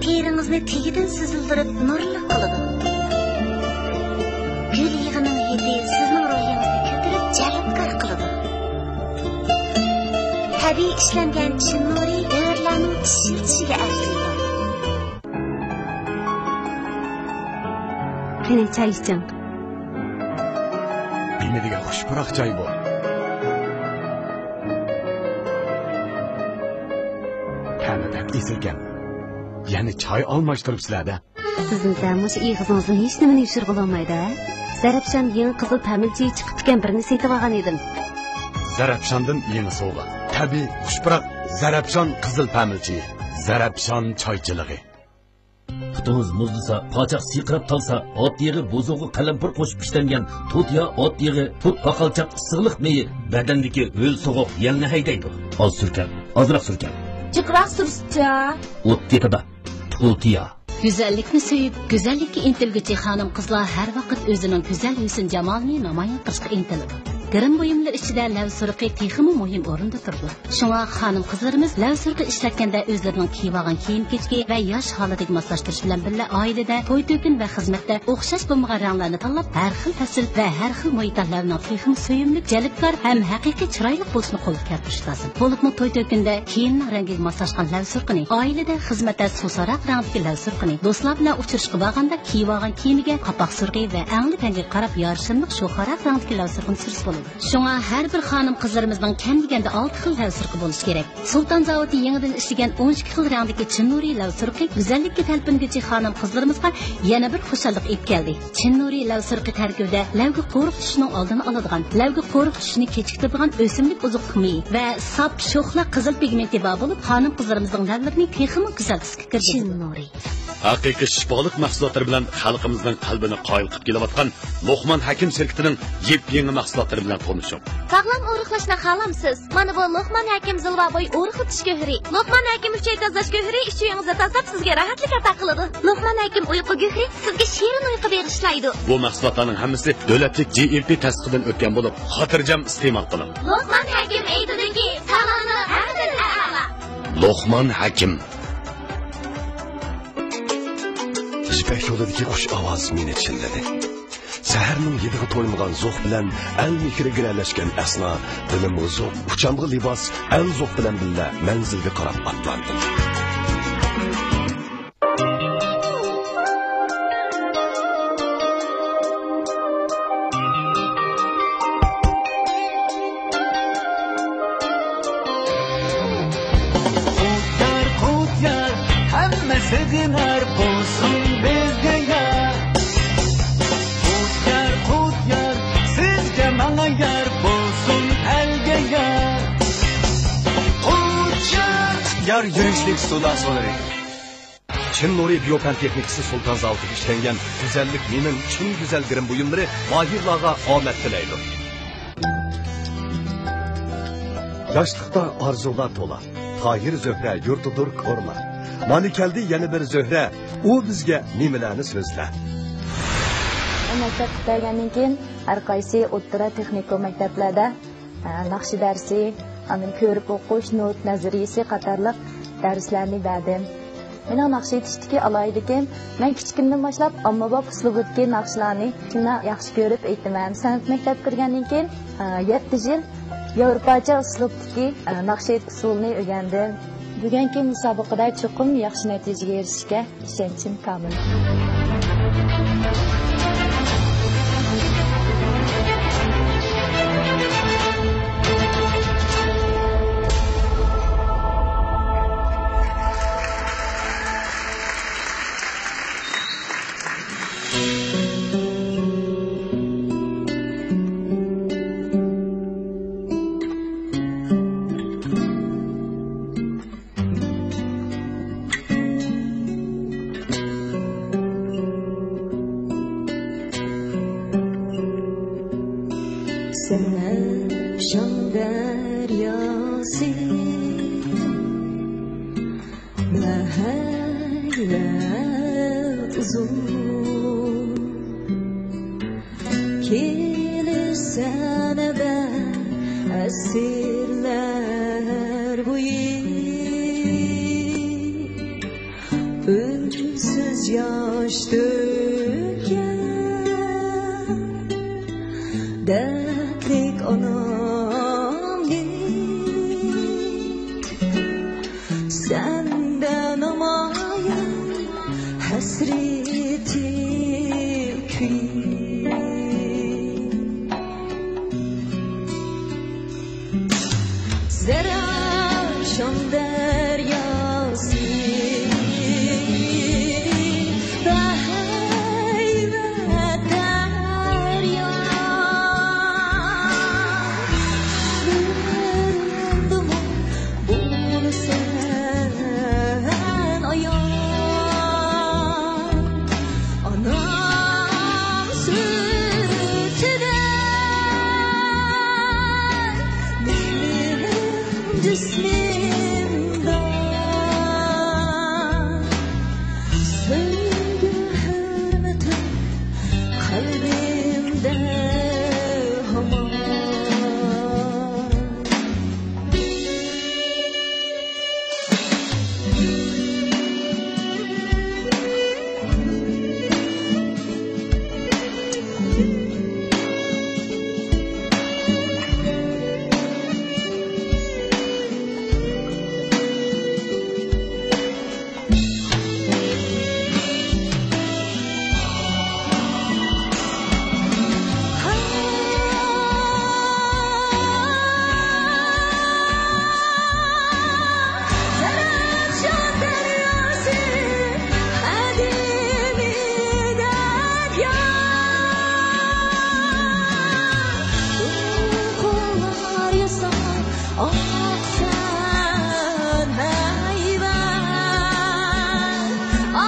تېرىڭىزنى تېگىدىن سۈزۈلدۈرۈپ، نۇرلۇق قىلىدۇ. گۈل يېغىنىڭ ھىدى سىزنىڭ روھىڭىزنى كۆتۈرۈپ، جەلپكار قىلىدۇ. تەبىئىي ئىشلەنگەن چىن نۇرى بۆرىلەرنىڭ چىش يىلتىشىگە ئەرزىيدۇ. قېنى، چاي ئىچىڭ. نېمە دېگەن خۇش پۇراق چاي بۇ. تەمى بەك ئېسىلكەن. يەنە چاي ئالماشتۇرۇپسىلەر-دە. سىزنىڭ مۇشۇ ئېغىزىڭىزدىن ھېچنېمىنى يوشۇرغىلى بولمايدۇ، ھە؟ زەرەپشان يېڭى قىزىل پەمىلچىيى چىقىپتىكەن، بىرنى سېتىۋالغان ئىدىم. زەرەپشاندىن يېڭى سوۋغا. تەبىئىي خۇش پۇراق زەرەپشان قىزىل پەمىلچىيى. زەرەپشان چايچىلىقى. پۇتىڭىز مۇزلىسا، پاچاق سىرقىراپ قالسا، ئات يېغى بوزۇغا قەلەمپۇر قوشۇپ ئىشلەنگەن تۇتىيا ئات يېغى، پۇت پاقالچاق ئىسسىقلىق مېيى، بەدەندىكى ھۆل سوغۇق يەلنى ھەيدەيدۇ. ئاز سۈركەڭ، ئازراق سۈركەڭ. جىقراق سۈرسىچە. ئوت تېپىدا تۇتىيا. گۈزەللىكنى سۆيۈپ، گۈزەللىككە ئىنتىلگۈچى خانىم-قىزلار ھەر ۋاقىت ئۆزىنىڭ گۈزەل ھۆسن-جامالىنى نامايان قىلىشقا ئىنتىلىدۇ. گىرىم بۇيۇملىرى ئىچىدە لەۋ سۇرۇقى تېخىمۇ مۇھىم ئورۇندا تۇرىدۇ. شۇڭا خانىم-قىزلىرىمىز لەۋ سۇرۇقى ئىشلەتكەندە ئۆزلىرىنىڭ كىيىۋالغان كىيىم-كېچىكى ۋە ياش ھالىتىگە ماسلاشتۇرۇش بىلەن بىللە، ئائىلىدە، توي-تۆكۈن ۋە خىزمەتتە ئوخشاش بولمىغان رەڭلەرنى تاللاپ، ھەر خىل پەسىل ۋە ھەر خىل مۇھىتتا لەۋنىڭ تېخىمۇ سۆيۈملۈك، جەلپكار ھەم ھەقىقىي چىرايلىق بولۇشىنى قولغا كەلتۈرۈش لازىم. بولۇپمۇ توي-تۆكۈندە كىيىمنىڭ رەڭگىگە ماسلاشقان لەۋ سۇرۇقىنى، ئائىلىدە، خىزمەتتە سۇساراق رەڭدىكى لەۋ سۇرۇقىنى، دوستلار بىلەن ئۇچرىشىشقا بارغاندا كىيىۋالغان كىيىمىگە قاپاق سۇرۇقى ۋە ئەڭلىك رەڭگىگە قاراپ يارىشىملىق شوخاراق رەڭدىكى لەۋ سۇرۇقىنى سۈرسە بولىدۇ. شۇڭا ھەر بىر خانىم-قىزلىرىمىزنىڭ كەم دېگەندە ئالتە خىل لەۋ سۇرۇقى بولۇشى كېرەك. سۇلتان زاۋۇتى يېڭىدىن ئىشلىگەن ئون ئىككى خىل رەڭدىكى چىن نۇرى لەۋ سۇرۇقى گۈزەللىككە تەلپۈنگۈچى خانىم-قىزلىرىمىزغا يەنە بىر خۇشاللىق ئېلىپ كەلدى. چىن نۇرى لەۋ سۇرۇقى تەركىبىدە لەۋگە قورۇق چۈشۈشىنىڭ ئالدىنى ئالىدىغان، لەۋگە قورۇق چۈشۈشىنى كېچىكتۈرىدىغان ئۆسۈملۈك ئوزۇقلۇق مېيى ۋە ساپ شوخلا قىزىل پىگمېنتى بار بولۇپ، خانىم-قىزلىرىمىزنىڭ لەۋلىرىنى تېخىمۇ گۈزەل تۈسكە كىرگۈزىدۇ. چىن نۇرى. ھەقىقىي شىپالىق مەھسۇلاتلىرى بىلەن خەلقىمىزنىڭ قەلبىنى قايىل قىلىپ كېلىۋاتقان لوقمان ھەكىم شىركىتىنىڭ يېپيېڭى مەھسۇلاتلىرى بىلەن تونۇشۇڭ. ساغلام ئورۇقلاشنى خالامسىز؟ مانا بۇ لوقمان ھەكىم زىلۋا بوي ئورۇقلىتىش گۆھىرى. لوقمان ھەكىم ئۈچەي تازىلاش گۆھىرى ئۈچىيىڭىزنى تازىلاپ، سىزگە راھەتلىك ئاتا قىلىدۇ. لوقمان ھەكىم ئۇيقۇ گۆھىرى سىزگە شېرىن ئۇيقۇ بېغىشلايدۇ. بۇ مەھسۇلاتلارنىڭ ھەممىسى دۆلەتلىك جى ئېم پى تەستىقىدىن ئۆتكەن بولۇپ، خاتىرجەم ئىستېمال قىلىڭ. لوقمان ھەكىم ئېيتىدۇكى، ساغلاملىق ھەممىدىن ئەلا. لوقمان ھەكىم. يىپەك يولىدىكى خۇش ئاۋاز مېنى چىللىدى. سەھەرنىڭ ھىدىغا تويمىغان زوق بىلەن ئەل مېھرى گىرەلەشكەن ئەسنا، بىلىمغا زوق، ئۇچامغا لىباس، ئەل زوق بىلەن بىللە مەنزىلگە قاراپ ئاتلاندىم. قۇتيار، قۇتيار، ھەممە سېغىنار بولسۇن بىزگە يار. قۇتيار، قۇتيار، سىزگە ماڭا يار بولسۇن ئەلگە يار. قۇتيار، يار يۈرۈشلۈك سۇلار سۇلىرى. چىن نۇرى بىيو پەن تېخنىكىسى سۇلتان زاۋۇتىدا ئىشلەنگەن گۈزەللىك مېنىڭ چىن گۈزەل گىرىم بۇيۇملىرى ماھىرلارغا ئامەت تىلەيدۇ. ياشلىقتا ئارزۇلار تولا، تاھىر زۆھرە يۇرتىدۇر كورلا. مانا كەلدى يەنە بىر زۆھرە، ئۇ بىزگە نېمىلەرنى سۆزلەر. مەكتەپ پۈتتۈرگەندىن كېيىن، ھەر قايسى ئوتتۇرا تېخنىكوم مەكتەپلەردە ئە، ناخشا دەرسى، ئاندىن كۆرۈپ ئوقۇش، نوت نەزەرىيىسى قاتارلىق دەرسلەرنى بەردىم. مېنىڭ ناخشا ئېيتىشتىكى ئالاھىدىلىكىم، مەن كىچىكىمدىن باشلاپ ئاممىباب ئۇسلۇبىدىكى ناخشىلارنى شۇنداق ياخشى كۆرۈپ ئېيتىمەن. سەنئەت مەكتەپكە كىرگەندىن كېيىن، ئە، يەتتە يىل ياۋروپاچە ئۇسلۇبتىكى، ئە، ناخشا ئېيتىش ئۇسۇلىنى ئۆگەندىم. بۈگۈنكى مۇسابىقىدە چوقۇم ياخشى نەتىجىگە ئېرىشىشكە ئىشەنچىم كامىل. سەنەپشان دەرياسى ناھايىتى ئۇزۇن. كېلىسەن ئەسىرلەر بويى ئۈنسىز ياش تۆككەن دەردلىك ئانامنى. سەندە نامايان ھەسرىتى كۈيى. زەرەپشان دەرياسى، بەھەيۋەت دەريا. كۆزلىرىمدىمۇ بولىسەن ئايان. ئانام سۈتىدە مېنىڭ جىسمىمدا سۆيگۈ ھۆرمىتىڭ قەلبىمدە ھامان. ئاقسان ھەيۋەت، ئاھ،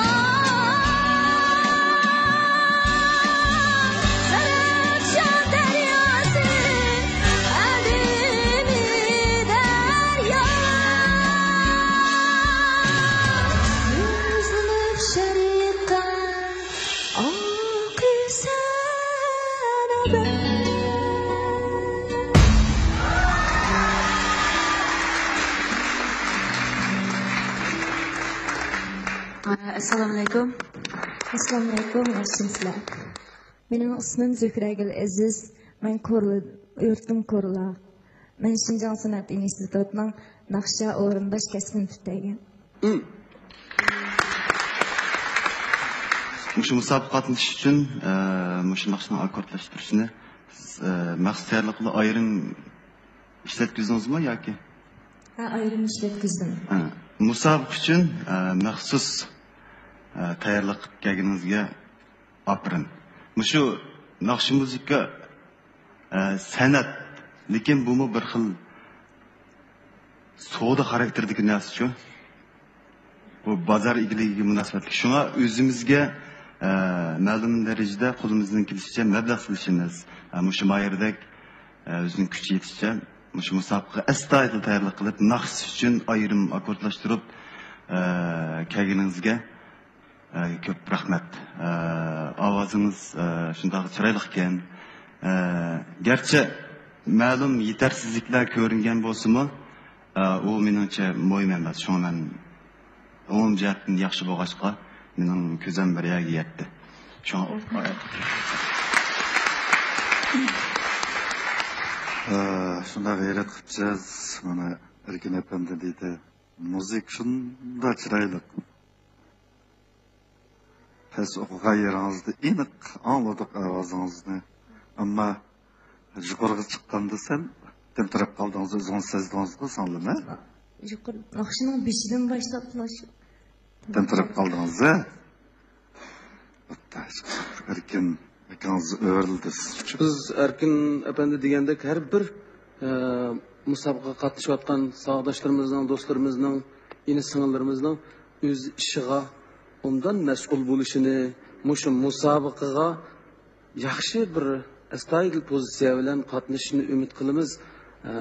زەرەپشان دەرياسى، قەدىمىي دەريا. يۈزلىنىپ شەرققە ئاقىسەن ئەبەد. ئەسسالامۇئەلەيكۇم. ئەسسالامۇئەلەيكۇم، ياخشىمۇسىلەر؟ مېنىڭ ئىسمىم زۆھرەگۈل ئەزىز. مەن كورلا، يۇرتۇم كورلا. مەن شىنجاڭ سەنئەت ئىنستىتۇتىنىڭ ناخشا ئورۇنداش كەسپىنى پۈتتۈرگەن. مم. مۇشۇ مۇسابىقىگە قاتنىشىش ئۈچۈن، ئە، مۇشۇ ناخشىنىڭ ئاككوردلاشتۇرۇشىنى سىز، ئە، مەخسۇس تەييارلىق قىلىپ ئايرىم ئىشلەتكۈزدىڭىزمۇ ياكى؟ ھە، ئايرىم ئىشلەتكۈزدۈم. ھە. مۇسابىقە ئۈچۈن، ئە، مەخسۇس، ئە، تەييارلىق قىلىپ كەلگىنىڭىزگە ئاپىرىن. مۇشۇ ناخشا مۇزىكا، ئە، سەنئەت، لېكىن بۇمۇ بىر خىل سودا خاراكتېرىدىكى نەرسىچۇ. بۇ بازار ئىگىلىكىگە مۇناسىۋەتلىك. شۇڭا ئۆزىمىزگە، ئە، مەلۇم دەرىجىدە قولىمىزدىن كېلىشىچە مەبلەغ سېلىشىمىز. ئە، مۇشۇ ماھىرىدەك، ئە، ئۆزىنىڭ كۈچى يېتىشىچە مۇشۇ مۇسابىقىگە ئەستايىدىل تەييارلىق قىلىپ، ناخشا ئۈچۈن ئايرىم ئاككوردلاشتۇرۇپ، ئە، كەلگىنىڭىزگە ئە، كۆپ رەھمەت. ئە، ئاۋازىڭىز، ئە، شۇنداق چىرايلىق ئىكەن. ئە، گەرچە مەلۇم يېتەرسىزلىكلەر كۆرۈنگەن بولسىمۇ، ئە، ئۇ مېنىڭچە مۇھىم ئەمەس. شۇڭا مەن ئومۇمىي جەھەتتىن ياخشى بولغاچقا، مېنىڭ كۆزۈم بىر يەرگە يەتتى. شۇڭا ئە، شۇنداق غەيرەت قىپسىز، مانا ئەركىن ئەپەندى دېدى، مۇزىكا شۇنداق چىرايلىق. پەس ئوقۇغان يېرىڭىزدە ئېنىق ئاڭلىدۇق ئاۋازىڭىزنى. ئەمما يۇقىرىغا چىققاندا سەل تەمتىرەپ قالدىڭىز، ئۆزىڭىز سەزدىڭىزغۇ سىڭلىم، ھە؟ يۇقىرى ناخشىنىڭ بېشىدىن باشلاپلا شۇ. تەمتىرەپ قالدىڭىز، ھە؟ بوپتۇ. ئەركىن ئاكىڭىز ئۆرلىدى سىز ئۈچۈن. بىز ئەركىن ئەپەندى دېگەندەك ھەر بىر، ئە، مۇسابىقىگە قاتنىشىۋاتقان ساۋاقداشلىرىمىزنىڭ، دوستلىرىمىزنىڭ، ئىنى-سىڭىللىرىمىزنىڭ ئۆز ئىشىغا ئوبدان مەسئۇل بولۇشىنى، مۇشۇ مۇسابىقىگە ياخشى بىر ئەستايىدىل پوزىتسىيە بىلەن قاتنىشىشىنى ئۈمىد قىلىمىز. ئە،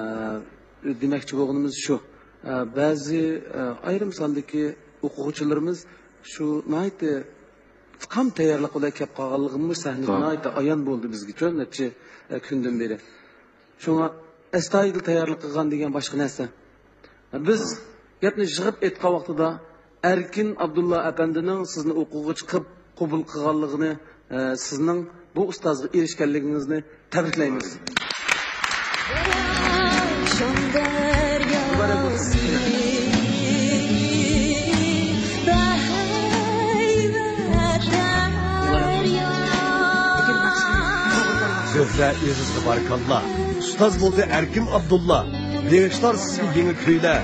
دېمەكچى بولغىنىمىز شۇ. ئە، بەزى، ئە، ئايرىم ساندىكى ئوقۇغۇچىلىرىمىز شۇ ناھايىتى تام تەييارلىق بىلەن كەپ قالغانلىقىمۇ سەھنىدە ناھايىتى ئايان بولدى بىزگىچۇ نەچچە، ئە، كۈندىن بېرى. شۇڭا ئەستايىدىل تەييارلىق قىلغان دېگەن باشقا نەرسە. بىز گەپنى يىغىپ ئېيتقان ۋاقتىدا ئەركىن ئابدۇللا ئەپەندىنىڭ سىزنى ئوقۇغۇچى قىلىپ قوبۇل قىلغانلىقىنى، ئە، سىزنىڭ بۇ ئۇستازغا ئېرىشكەنلىكىڭىزنى تەبرىكلەيمىز. زۆھرە ئېغىزغا بارىكاللا. ئۇستاز بولدى ئەركىن ئابدۇللا. بېغىشلار سىزگە يېڭى كۈيلەر.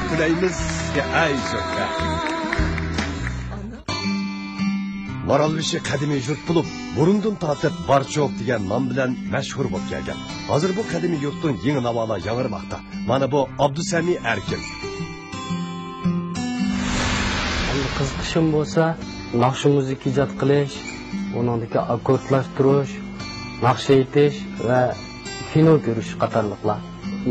تىلەيمىز سىزگە ئەي زۆھرە. مارالبېشى قەدىمىي يۇرت بولۇپ، بۇرۇندىن تارتىپ بارچوق دېگەن نام بىلەن مەشھۇر بولۇپ كەلگەن. ھازىر بۇ قەدىمىي يۇرتتىن يېڭى ناۋالار ياڭرىماقتا. مانا بۇ ئابدۇسەمى ئەركىن. ئەمدى قىزىقىشىم بولسا، ناخشا مۇزىكا ئىجاد قىلىش، ئۇنىڭدىكى ئاككوردلاشتۇرۇش، ناخشا ئېيتىش ۋە كىنو كۆرۈش قاتارلىقلار.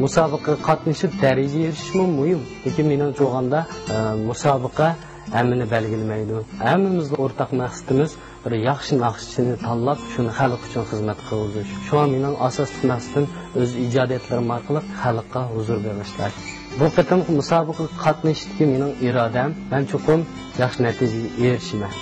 مۇسابىقىگە قاتنىشىپ دەرىجە ئېرىشىشمۇ مۇھىم، لېكىن مېنىڭچە ئويلىغاندا، ئە، مۇسابىقە ھەممىنى بەلگىلىمەيدۇ. ھەممىمىزنىڭ ئورتاق مەقسىتىمىز بىر ياخشى ناخشىچىنى تاللاپ، شۇنى خەلق ئۈچۈن خىزمەت قىلدۇرۇش. شۇڭا مېنىڭ ئاساسلىق مەقسىتىم ئۆز ئىجادىيەتلىرىم ئارقىلىق خەلققە ھۇزۇر بېغىشلاش. بۇ قېتىمقى مۇسابىقىگە قاتنىشىشتىكى مېنىڭ ئىرادەم، مەن چوقۇم ياخشى نەتىجىگە ئېرىشىمەن.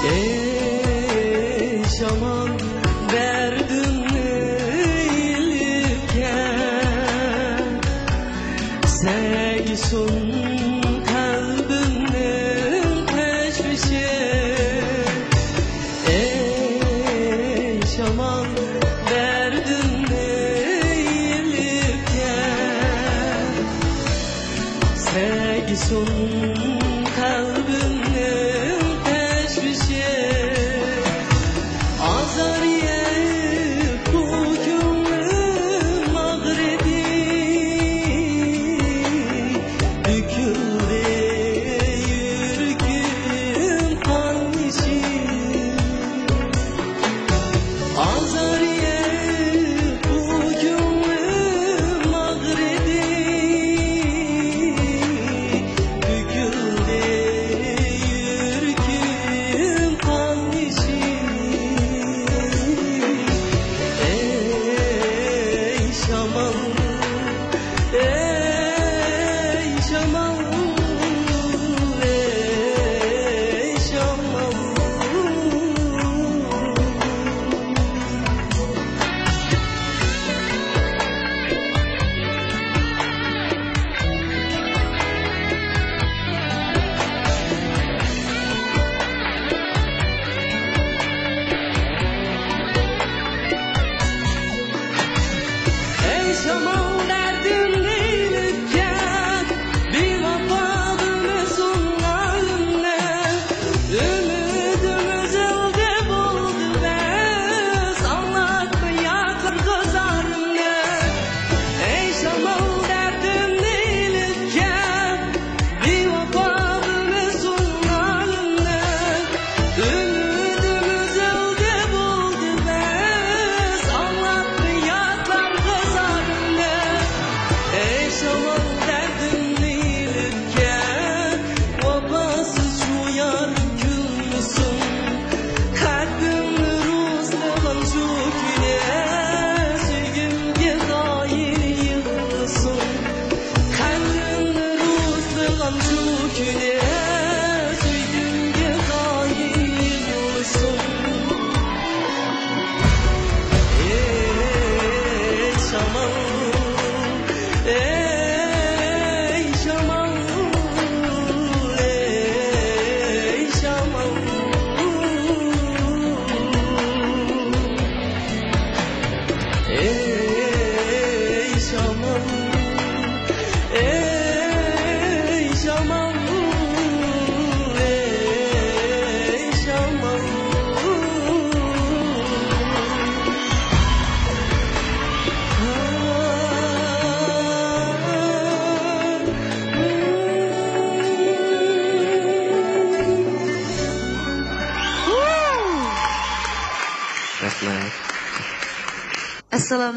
ئەي شامان، دەردىمنى ئېلىپ كەل، سەگىسۇن قەلبىمنىڭ تەشۋىشى. ئەي شامان، دەردىمنى ئېلىپ كەل، سەگىسۇن قەلبىمنىڭ تەشۋىشى. ئازار يەپ بۇ كۆڭلۈم ئاغرىدى، تۆكۈلدى يۈرىكىم قان يېشى. ئازار يەپ بۇ كۆڭلۈم ئاغرىدى، تۆكۈلدى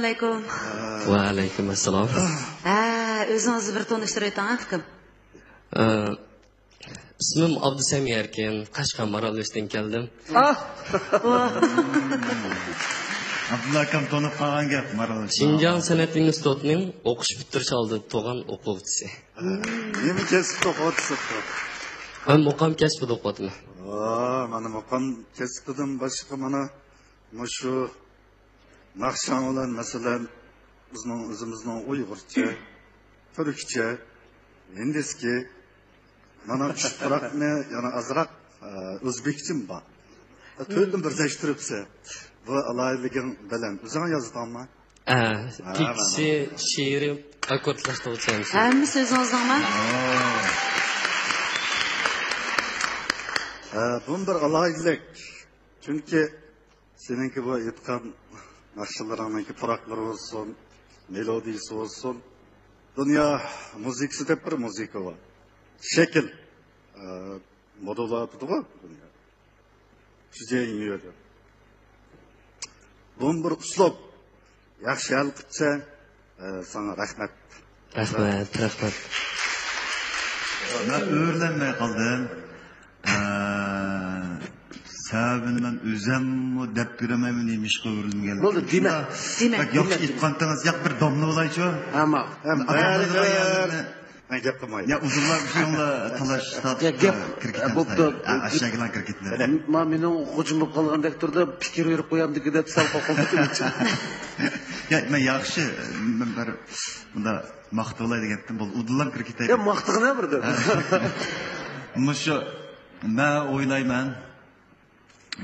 ئەسسالامۇئەلەيكۇم. ۋەئەلەيكۇم ئەسسالام. ھە، ئۆزىڭىزنى بىر تونۇشتۇرۇۋېتىڭ، ئۇكام. ئە، ئىسمىم ئابدۇسەمىي ئەركىن، قەشقەر مارالبېشىدىن كەلدىم. ئابدۇللا ئاكام تونۇپ قالغان گەپ، مارالبېشى. شىنجاڭ سەنئەت ئىنستىتۇتىنىڭ ئوقۇش پۈتتۈرۈش ئالدىدا تۇرغان ئوقۇغۇچىسى. نېمە كەسىپتە ئوقۇۋاتىسىز؟ مەن مۇقام كەسپىدە ئوقۇۋاتىمەن. ۋا، مانا مۇقام كەسپىدىن باشقا مانا مۇشۇ ناخشاڭ بىلەن، مەسىلەن، بىزنىڭ ئۆزىمىزنىڭ ئۇيغۇرچە، تۈركچە، ھىندىسكى، مانا ئۈچ پۇراقنى يەنە ئازراق، ئە، ئۆزبېكچىمۇ بار. تۆتنى بىرلەشتۈرۈپسە، بۇ ئالاھىدىلىكىڭ بىلەن. ئۆزۈڭ يازدىڭمۇ؟ ئە، ھە، تېكىستى، شېئىرى، ئاككوردلاشتۇرغۇچى ھەممىسى. ھەممىسى ئۆزىڭىزنىڭمۇ؟ ھە، بۇمۇ بىر ئالاھىدىلىك. چۈنكى سېنىڭكى بۇ ئېيتقان ناخشىلىرىڭنىڭكى پۇراقلىرى بولسۇن، مېلودىيىسى بولسۇن، دۇنيا مۇزىكىسى دەپ بىر مۇزىكا بار. شەكىل، ئە، مودېل ئاتىدىغۇ دۇنيا. شۇ جايىڭ يۈرىدۇ. بۇمۇ بىر ئۇسلۇب. ياخشى ھەل قىپسەن. ئە، ساڭا رەھمەت. رەھمەت، رەھمەت. مەن ئۆرۈلەلمەي قالدىم. ئە، سەۋەبىنى مەن ئۆزۈممۇ دەپ بېرەلمەيمەن، نېمىشقا ئۆرۈلمىگەنلىكىنى. بولدى، دېمە. شۇنداق دېمە، بەك ياخشى دېمە، ئېيتقانتىڭىز، ياق، بىر داملا بولايچۇ. ئەمما. ئادەمنىڭ بىر ئايالىنى مەن گەپ قىلماي. يا، ئۇزۇنلار شۇنىڭلا تالاش، يا، گەپ، بوپتۇ. ئاشاگىلار كىرىپ كېتىمىز. ما، مېنىڭ خوجام بولۇپ قالغاندەك تۇردى، پىكىر يۈرۈپ قويامدىكى دەپ سەل قورقۇپ كېتىمەن. يا، مەن ياخشى، مەن بىر مۇندا ماختىۋالاي دېگەنتىم، بولدى، ئۇدۇللام كىرىپ كېتەي. يا، ماختىغىنە بىردىن. مۇشۇ، مەن ئويلايمەن،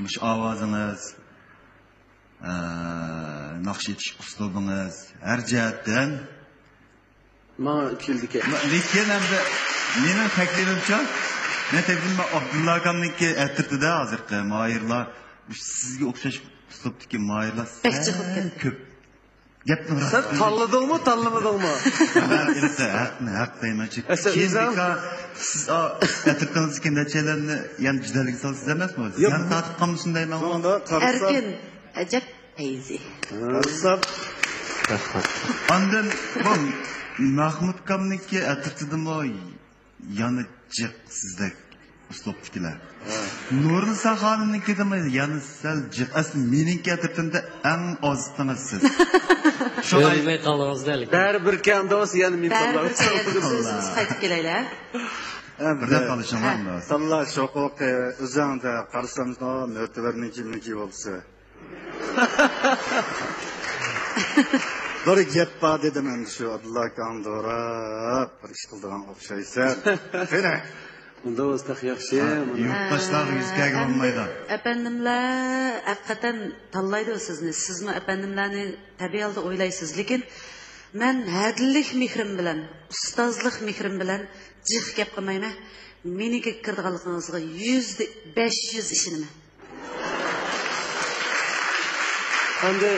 مۇشۇ ئاۋازىڭىز، ئە، ناخشا ئېيتىش ئۇسلۇبىڭىز ھەر جەھەتتىن ماڭا كېلىدىكەن. لېكىن ئەمدى مېنىڭ تەكلىپىمچۇ، مېنىڭ تەكلىپىم ئابدۇللا ئاكامنىڭكى ئەترىتىدە ھازىرقى ماھىرلار، سىزگە ئوخشاش ئۇسلۇبتىكى ماھىرلار بەك جىق بولۇپ سەل كەتتى. كۆپ. گەپنىڭ راستى. سەن تاللىدىڭمۇ، تاللىمىدىڭمۇ؟ مەن ئەلۋەتتە ھەقنى ھەق دەيمەن. چۈنكى كېيىن بىكار سىز، ئا، ئەترىتىڭىزدىكى نەچچەيلەننى يەنە جېدەلگە سالىسىز ئەمەسمۇ؟ ياق. زىيان تارتىپ قالمىسۇن دەيمەنغۇ. شۇڭا قارىسام ئەركىن، ئەجەب پەيزى. قارىسام. ئاندىن بۇ مەخمۇت ئاكامنىڭكى ئەترىتىدىمۇ يەنە جىق سىزدەك ئۇسلۇبتىكىلەر. ھە. نۇرنىسا خانىمنىڭكىدىمۇ يەنە سەل جىق. ئەسلى مېنىڭكى ئەترىتىمدە ئەڭ ئازىتىڭىز سىز. شۇڭا ئۆلمەي قالدىڭىزدا ھېلىكى. بەرىبىر كەلدىڭىز، يەنە مېنى بەرىبىر تاللاپ كەلدىڭىز، ئۆزىمىز قايتىپ كېلەيلى. بىردەم قالىشىڭلار. ھە. تاللاش ھوقۇقى ئۆزۈڭدە، قارىسام، مۆتىۋەرنىڭكى، مېنىڭكى بولسا. بىر گەپ بار دېدىم، ئەمدى شۇ ئابدۇللا ئاكاڭ دوراپ بىر ئىش قىلىدىغان ئوخشايسەن. قېنى. ئۇنداق بولسا تېخى ياخشى. ھە، يۇرتداشلارغا يۈز كەلگىلى بولمايدۇ. ئەپەندىملەر ھەقىقەتەن تاللايدۇ سىزنى. سىزمۇ ئەپەندىملەرنى تەبىئىي ھالدا ئويلايسىز. لېكىن مەن ھەدىلىك مېھرىم بىلەن، ئۇستازلىق مېھرىم بىلەن جىق گەپ قىلمايمەن. مېنىڭكىگە كىرىدىغانلىقىڭىزغا يۈزدە بەش يۈز ئىشىنىمەن. ئەمدى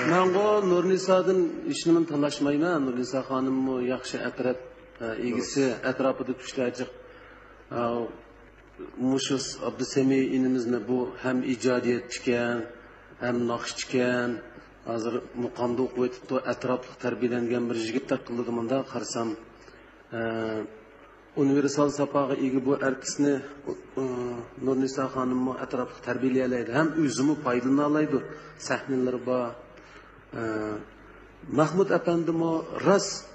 مەنغۇ نۇرنىسادىن ھېچنېمىنى تالاشمايمەن. نۇرنىسا خانىممۇ ياخشى ئەترەت، ئە، ئىگىسى، ئەتراپىدا كۈچلەر جىق. ئە، مۇشۇ ئابدۇسەمى ئىنىمىزنى بۇ ھەم ئىجادىيەتچىكەن، ھەم ناخشىچىكەن. ھازىر مۇقامدا ئوقۇۋېتىپتۇ، ئەتراپلىق تەربىيەلەنگەن بىر يىگىتتەك قىلىدۇ مۇنداق قارىسام. ئە، ئۇنىۋېرسال ساپاغا ئىگە بۇ ئارتىسنى، ئۇ، ئۇ، نۇرنىسا خانىممۇ ئەتراپلىق تەربىيەلىيەلەيدۇ ھەم ئۆزىمۇ پايدىلىنالايدۇ. سەھنىلىرى بار. ئە، مەھمۇد ئەپەندىمۇ راست،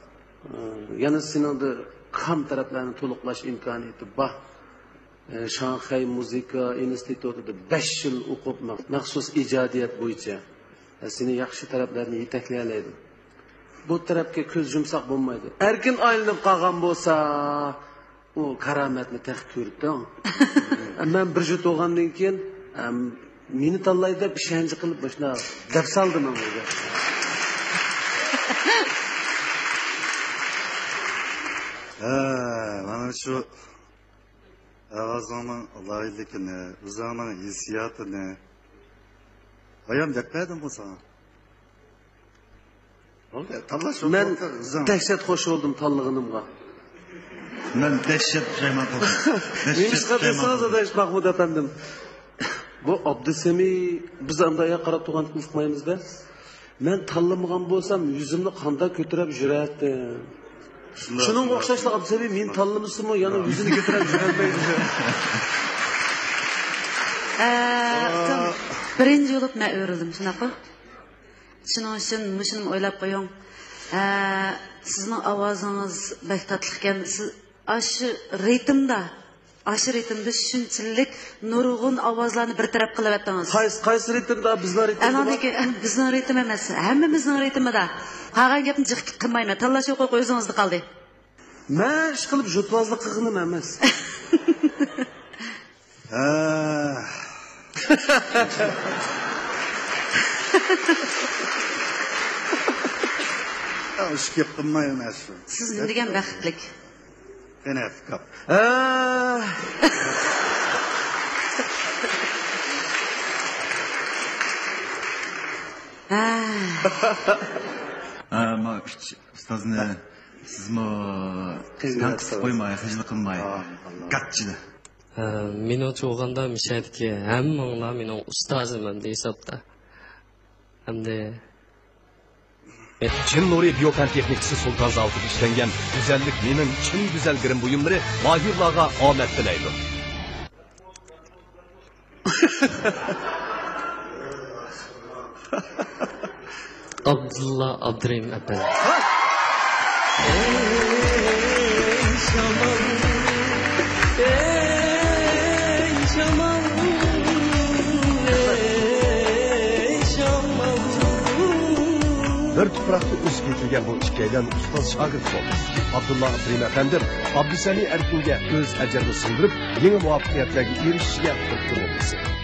ئە، يەنە سېنىڭدە كام تەرەپلەرنى تولۇقلاش ئىمكانىيىتى بار. ئە، شاڭخەي مۇزىكا ئىنستىتۇتىدا بەش يىل ئوقۇپ، مەخسۇس ئىجادىيەت بويىچە سېنى ياخشى تەرەپلەرنى يېتەكلىيەلەيدۇ. بۇ تەرەپكە كۆز يۇمساق بولمايدۇ. ئەركىن ئايلىنىپ قالغان بولسا، ئۇ كارامەتنى تېخى كۆرۈپتۇ. مەن بىر جۈت بولغاندىن كېيىن، ئەم، مېنى تاللايدۇ دەپ ئىشەنچ قىلىپ مۇشۇنداق دەپ سالدى ماڭا. ھە، مانا شۇ ئاۋازىڭنىڭ ئالاھىدىلىكىنى، ئۆزۈڭنىڭ ھېسسىياتىنى بايان دەپ بەردىمغۇ ساڭا؟ بولدى، تاللاش مەن ھوقۇقى ئۆزۈڭ. دەھشەت خوش بولدۇم تاللىغىنىمغا. مەن دەھشەت پۇشايمان قىلدىم. دەھشەت نېمىشقا پۇشايمان دېسىڭىز، قىلدىم. ئاداش مەھمۇد ئەپەندىم، بۇ ئابدۇسەمى، بىز ئانداق ياققا قاراپ تۇرغانلىقىنى ئۇقمايمىز-دە. مەن تاللىمىغان بولسام، يۈزۈمنى قانداق كۆتۈرۈپ يۈرەتتىم؟ شۇنىڭغا ئوخشاشلا ئابدۇسەمىم مېنى تاللىمىسىمۇ، يەنە يۈزىنى كۆتۈرۈپ يۈرەلمەيدۇ. ئە، بىرىنچى بولۇپ مەن ئۆرۈلدۈم، شۇنداققۇ؟ شۇنىڭ ئۈچۈن مۇشۇنى ئويلاپ قويۇڭ. ئە، سىزنىڭ ئاۋازىڭىز بەك تاتلىقكەن. سىز ئاشۇ رىتىمدا، ئاشۇ رىتىمدا شۇنچىلىك نۇرغۇن ئاۋازلارنى بىر تەرەپ قىلىۋەتتىڭىز. قايسى، قايسى رىتىمدا؟ بىزنىڭ رىتىمدا؟ ئەنىڭدىكى، بىزنىڭ رىتىم ئەمەس، ھەممىمىزنىڭ رىتىمىدا. قالغان گەپنى جىق قىلمايمەن، تاللاش ھوقۇقى ئۆزىڭىزدە قالدى. مەن ئىشقىلىپ ژۇتۋازلىق قىلغىنىم ئەمەس. ھە. ئىش گەپ قىلمايمەن شۇ. سىز نېمە دېگەن بەختلىك. قېنى ئەپكاپ. ھە. ھە. ھە، ما ئۈچ ئۇستازنى سىزمۇ تەنقىد قىلىپ قويماي، خىجىل قىلماي. گاچچىنى. ھە، مېنىڭچە بولغاندا، مىشەدىكى ھەممىڭلار مېنىڭ ئۇستازىم ئەمدى ھېسابتا. ئەمدى چىن نۇرى بىيو پەن تېخنىكىسى سۇلتان زاۋۇتىدا ئىشلەنگەن گۈزەللىك مېنىڭ چىن گۈزەل گىرىم بۇيۇملىرى ماھىرلارغا ئامەت تىلەيدۇ. ئابدۇللا ئابدۇرېھىم ئەپەندى. بىر تۇپراقتا ئۆسۈپ يېتىلگەن بۇ ئىككىيلەن ئۇستاز شاگىرت بولدى. ئابدۇللا ئابدۇرېھىم ئەپەندىم ئابدۇسەمى ئەركىنگە ئۆز ئەجرىنى سىڭدۈرۈپ، يېڭى مۇۋەپپەقىيەتلەرگە ئېرىشىشىگە تۈرتكە بولغۇسى.